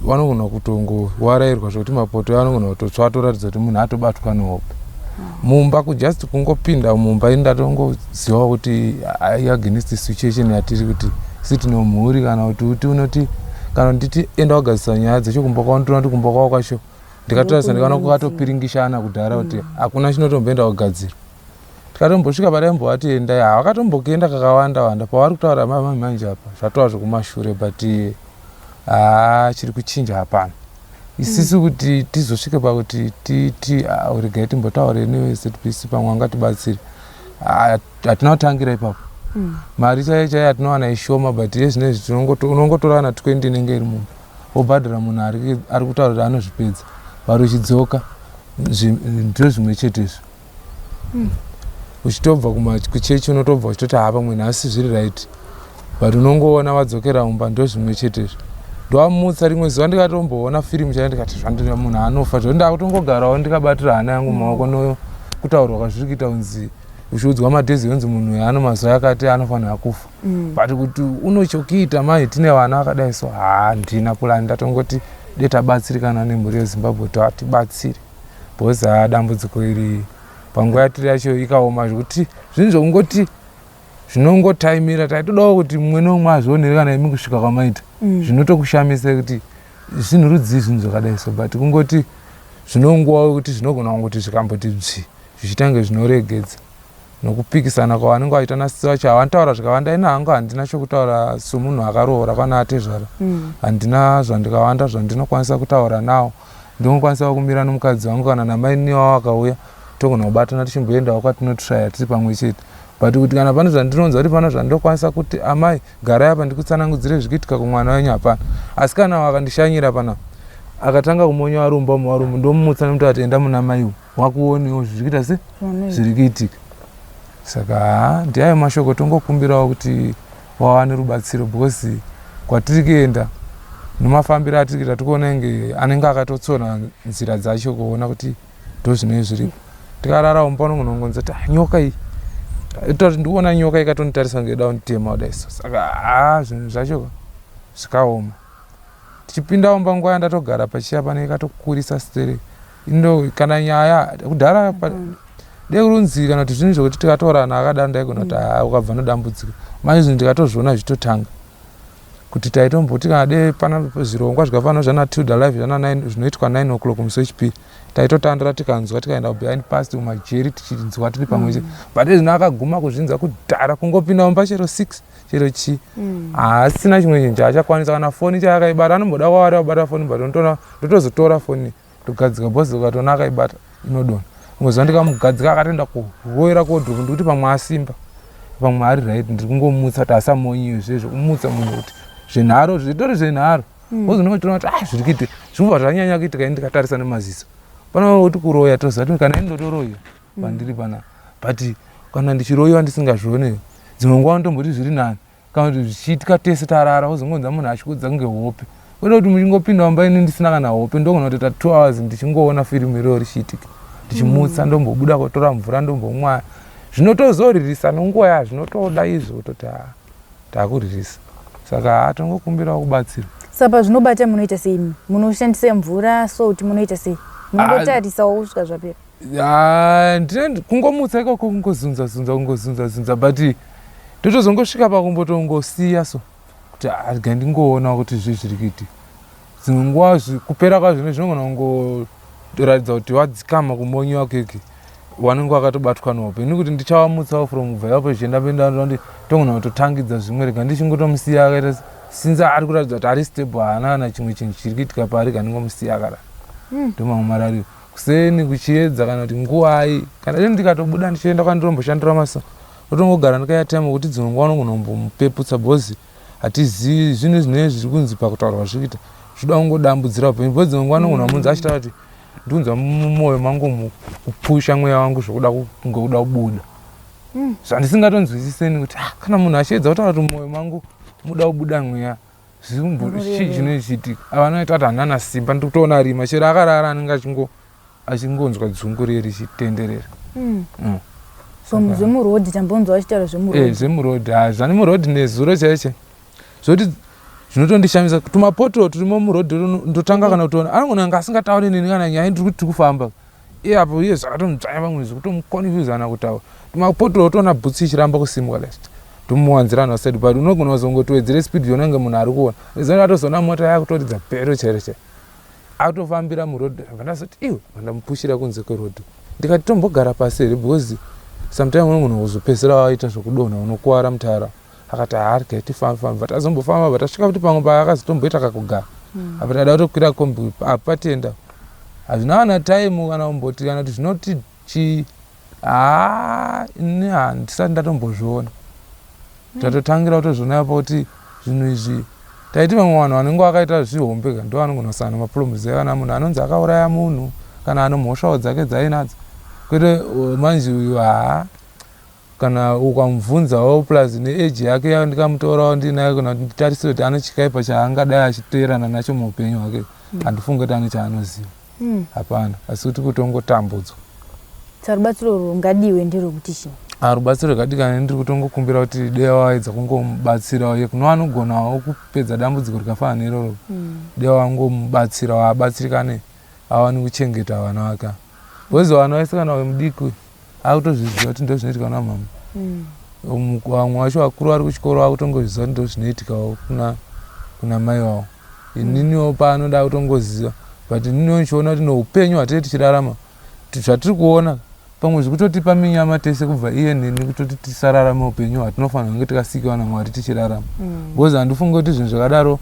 vanogona kutongowarairwa zvekuti mapoto anogona kutotsva atoratidza kuti munhu atobatwa nehope mumba. Kujust kungopinda mumba ini ndatongozivawo kuti against situation yatiri kuti isi tine mhuri, kana kuti uti unoti kana nditi enda wagadzisa nyaya dzacho kumba kwavo, ndinoona kuti kumba kwavo kwacho ndikatarisa ndikaona kwakatopiringishana kudhara kuti hakuna chinotomboenda kugadzirwa. Tikatombosvika padaimbovati endai, havakatombokuenda kakawanda wanda pavari kutaura mai manje apa zvatova zvekumashure, but haa chiri kuchinja hapana. Isisu kuti tizosvike pakuti titi regai timbotaure neZBC pamwe angatibatsire, hatina kutangira ipapo. Mari chaiyo chaiyo yatinowana ishoma, but yezvinezvi unongotora kana 20 inenge iri mumba wobhadhara munhu ari kutaura kuti anozvipedza, vari uchidzoka ndo zvimwe chetezvo. Uchitobva kuchechi unotobva uchitoti haa pamwe nhasi zviri right, but unongoona vadzokera mumba ndo zvimwe chetezvo. Ndovamutsa rimwe zuva ndikatomboona firimu chaiyo ndikati zvandina munhu anofa zvo ndakutongogarawo ndikabatira hana yangu mumaoko nokutaurwa kwazviri kuita kunzi uchiudzwa madhezi onzi munhu uyu ano mazuva akati anofanira kufa, but kuti unochokiita mai tine vana vakadai so handina purani. Ndatongoti de tabatsirikana nemhuri yeZimbabwe kuti atibatsire, because haa dambudziko iri panguva yatiri yacho ikaoma zvekuti zvinhu zvokungoti zvinongotaimira. Taitodawo kuti mumwe neumwe azvionere kana imi kusvika kwamaita zvinotokushamisa kuti zvinhu rudzii zvinhu zvakadai so, but kungoti zvinonguvawo kuti zvinogona kungoti zvikamboti dzvi zvichitange zvinoregedza nokupikisana kwavanenge vachiita nasisi vacho. Havanotaura zvikawanda, ina hangu handina chokutaura somunhu akaroora kwana atezvara, handina zvandikawanda zvandinokwanisa kutaura nawo. Ndinokwanisa kumira nomukadzi wangu kana namaini wavo akauya togona kubatana tichimboendawo kwatinotraya tiri pamwe chete, but kuti kana pane zvandinonzwa kuti pane zvandinokwanisa kuti amai garai apa ndikutsanangudzire zvikuitika kumwana wenyu, hapana. Asi kana vakandishanyira pana akatanga kumonya varumba muvarume ndomumutsa nekuti ati enda muna maiwo wakuonewo zviri kuita se zviri kuitika. Saka haa ndiayo mashoko tongokumbirawo kuti wawane rubatsiro, because kwatiri kuenda nomafambiro atiri kuita tikuona inge anenge akatotsona nzira dzacho kuona kuti ndo zvinenge zviripo. Tikarara mumba unongonongonza kuti ah, nyoka iyi toti ndikuona nyoka ikatonitarisa kunge ida kunditema kudai so. Saka haa zvinhu zvacho zvikaoma. Tichipinda mumba nguva yandatogara pachiya pane ikatokurisa stereki ino kana nyaya kudhara dekurunzi kana kuti zvinhu zvokuti tikatorana akadaro ndaigona kuti haa ukabva nodambudziko. Manje zvinhu ndikatozviona zvichitotanga kuti taitomboti kana de pana zvirongwa zvikafanana zvana Tilda Live zvana 9 zvinoitwa 9 o'clock musi wechipiri taitotandara tikanzwa tikaenda kubehind past kumajeri tichinzwa tiri pamwe chete, but zvino akaguma kuzvinzwa kudhara kungopinda mumba chero 6 chero chii haasina chimwe chinhu chaachakwanisa. Kana foni chaakaibata anomboda kwavari abata foni, but unotoona ndotozotora foni ndogadzika bhozi ukatoona akaibata inodonha. Rimwe zuva ndikamugadzika akatoenda kuroera kuwardrobe ndikuti pamwe asimba pamwe ari right, ndiri kungomutsa kuti asamonyiwe zvezvo kumutsa munhu kuti zvenharo zvitori zvenharo bhozi unotoona kuti ah zviri kuitika zvinobva zvanyanya kuitika. Ini ndikatarisa nemaziso pana kuti kuroya toziva kuti kana ini ndotoroyiwa pandiri pana, but kana ndichiroyiwa ndisingazvione dzimwe nguva ndomboti zviri nani kana kuti zvichiitika tese tarara wozongonza munhu achikudza kunge hope, kwete kuti muchingopinda mumba ini ndisina kana hope. Ndogona kutoita 2 hours ndichingoona firimu iroro richiitika ndichimutsa ndombobuda kotora mvura ndombomwaya. Zvinotozoririsa nonguva yazvinotoda izvo kutoti haa takuririsa. Saka haa tongokumbirawo kubatsirwa. Saka pazvinobata munoita sei imi? Munoshandisa mvura, salt munoita sei? Munongotarisawo kusvika zvapera? Ah, ndine kungomutsa ikoko kungozunza zunza kungozunza zunza but ndotozongosvika pakumbotongosiya so kuti ah, rega ndingoona kuti zvii zviri kuitika. Dzimwe nguva kupera kwazvo zvinogona kungoratidza kuti wadzikama kumonyiwa keke wanenge wakatobatwa nehope. Ini kuti ndichawamutsawo from kubva ipapo zvichienda mberi togona kutotangidza zvimwe rega ndichingotomusiya akaita since ari kuratidza kuti ari stable haana kana chimwe chinhu chiri kuitika paari rega ndingomusiya akadaro. Ndomamwe marariro. Kuseni kuchiedza kana kuti nguvai kana ini ndikatobuda ndichienda kwandiromboshandira masa ndotongogara ndikaya time kuti dzimwe nguva unogona kumbomupeputsa because hatizivi zvinhu zvinenge zviri kunzi pakutaurwa zviri kuita zvoda kungodambudzira upenyu because dzimwe nguva unogona munzi achitaura kuti ndikunzwa mumwoyo mangu kupusha mweya wangu zvokuda kunge kuda kubuda zvandisingatonzwisiseni kuti ah, kana munhu achiedza kutaura kuti mumwoyo mangu muda kubuda mweya chii chinenge chichiitika. Ava vanoita kuti handina simba ndikutoona rima chero akarara anenge achingo achingonzwa dzungu riye richitenderera. So zvemuroad tambonzwa vachitaura zvemuroad. Eh zvemuroad ha zvani muroad nezuro chaiche. Zvoti zvinotondishamisa tumapoto turimo muroad ndotanga kana kutoona anogona kunge asingatauri neni kana nyaya ndiri kuti tiri kufamba. Iye apo iye zvakatomudzvanya pamwe zvekutomuconfusana kutaura. Tumapoto wotoona bhutsu ichiramba kusimuka like tomuwanzira vanhu vaside but unogona kuzongotowedzere speed yonenge munhu ari kuona. Izona atozoona mota yakutoridza bhero chairo chairo. Atofambira muroad ndabva ndazoti iwe ndandamupushira kunze kweroad. Ndikati tombogara pasi here because sometime unogona kuzopedzisira waita zvekudonha unokuwara mutara. Akati haa regai tifambe fambe but azombofamba but tasvika futi pamwe paakazotomboita kakugara. Apa tada kutokwira kombi apa patenda. Hazvina kana time kana kumboti kana kuti zvinoti chii haa ini handisati ndatombozviona. Tatotangira kutozviona ipapo kuti zvinhu izvi taiti vamwe vanhu vanenge vakaita zvihombe ka ndo vanogona kusangana nemaproblems kana munhu anonzi akauraya munhu kana ane mhosvawo dzake dzainadzo kwete manje uyu haa kana ukamubvunzawo plus neage yake yandikamutorawo ndinaye kana kuti nditarise kuti ane chikaipa chaangadai achiteerana nacho muupenyu hwake handifungi kuti ane chaanoziva hapana asi kuti kutongotambudzwa. Saka rubatsiro rungadiwe nderwekuti chii? Ah, rubatsiro rwakadikana ndiri kutongokumbira kuti dai waedza kungomubatsirawo iye kuno anogonawo kupedza dambudziko rikafanana neroro dai wangomubatsirawo abatsirikane awane kuchengeta vana vake because vana vese kana uyu mudiki uyu akutozviziva kuti ndozvinoitika kuna mama vamwe vacho vakuru vari kuchikoro vakutongozviziva kuti ndozvinoitikawo kuna kuna mai vavo ininiwo pano ndakutongoziva but ininiwo ndichiona kuti noupenyu hwatinenge tichirarama zvatiri kuona pamwe zvikutotipa minyama tese kubva iye neni kutoti tisararame upenyu hwatinofanira kunge tikasikiwa namwari tichirarama because handifungi kuti zvinhu zvakadaro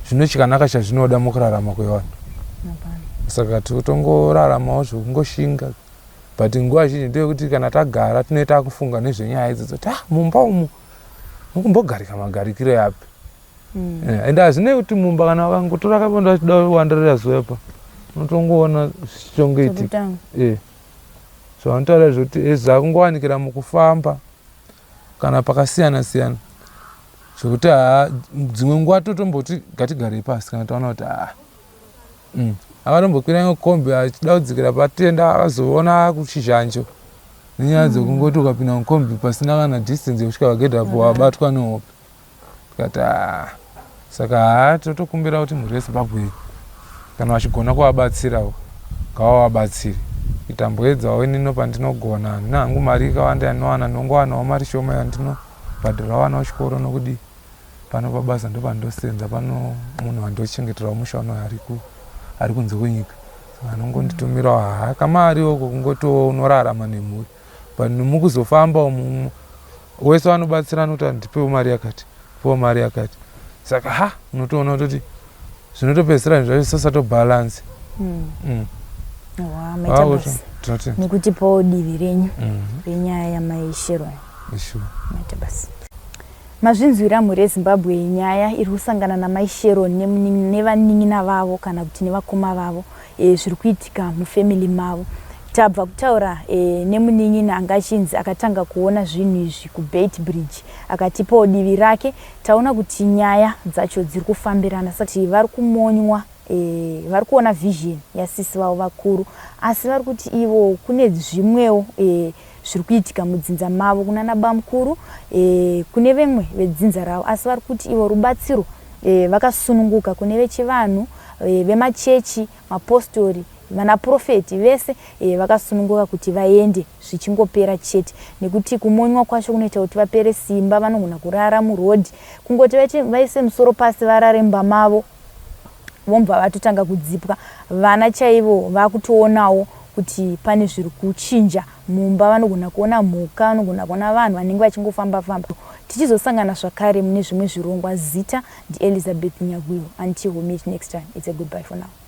zvine chikanaka chazvinoda mukurarama kwevanhu saka totongoraramawo zvekungoshinga but nguva zhinji ndeyekuti kana tagara tinenge takufunga nezvenyaya idzodzo kuti ah mumba umu mukumbogarika magarikiro api ende hazvinei kuti mumba kana vakangotora kabondo vachida kuwandirira zuva pa unotongoona zvichitongoitika zvavanotaura zvekuti zvakungowanikira mukufamba kana pakasiyana siyana zvekuti haa dzimwe nguva totomboti ngatigarei pasi kana taona kuti haa Akatombokwira imwe kombi achida kudzikira patenda akazoona akuchizhanjo nenyaya dzekungoti ukapinda mukombi pasina kana distance yekusvika pagedhi apo wabatwa nehope tikati haa saka haa totokumbira kuti mhuri yezimbabwe kana vachigona kuvabatsirawo ngavavabatsire itamboedzawo inino pandinogona handina hangu mari ikawanda yandinowana ndinongowanawo mari shoma yandinobhadhara vana kuchikoro nokudii Pano pabasa ndopandosenza pano munhu wandochengeterawo musha uno ari kunze kwenyika saka anongonditumirawo haa kamari uko kungotiwo unorarama nemhuri but mukuzofamba umu wese vanobatsirana kuti andipewo mari yakati pewo mari yakati saka ha unotoona kutoti zvinotopedzisira zvinhu zvacho zvisasatobhalansi Maita basa nekutipawo divi renyu renyaya yamai Sharon. Maita basa. Mazvinzwira mhuri yeZimbabwe nyaya iri kusangana namai Sharon nevanin'ina vavo kana kuti nevakoma vavo e, zviri kuitika mufamily mavo. Tabva kutaura e, nemunin'ina anga achinzi akatanga kuona zvinhu izvi kuBeitbridge akatipawo divi rake. Taona kuti nyaya dzacho dziri kufambirana saka vari kumonywa e, vari kuona vision yasisi vavo vakuru asi vari kuti ivo kune zvimwewo e, zviri kuitika mudzinza mavo kunana bamukuru e, kune vemwe vedzinza ravo asi vari kuti ivo rubatsiro e, vakasununguka kune vechivanhu e, vemachechi mapostori vanaprofeti vese e, vakasununguka kuti vaende zvichingopera chete nekuti kumonywa kwacho kunoita kuti vapere simba vanogona kurara murodhi kungoti vaise musoro pasi varare mumba mavo vombva vatotanga kudzipwa vana chaivo vakutoonawo kuti pane zviri kuchinja mumba vanogona kuona mhuka vanogona kuona vanhu vanenge vachingofamba famba tichizosangana zvakare mune zvimwe zvirongwa zita ndielizabeth nyagwiyo until we meet next time it's a goodbye for now.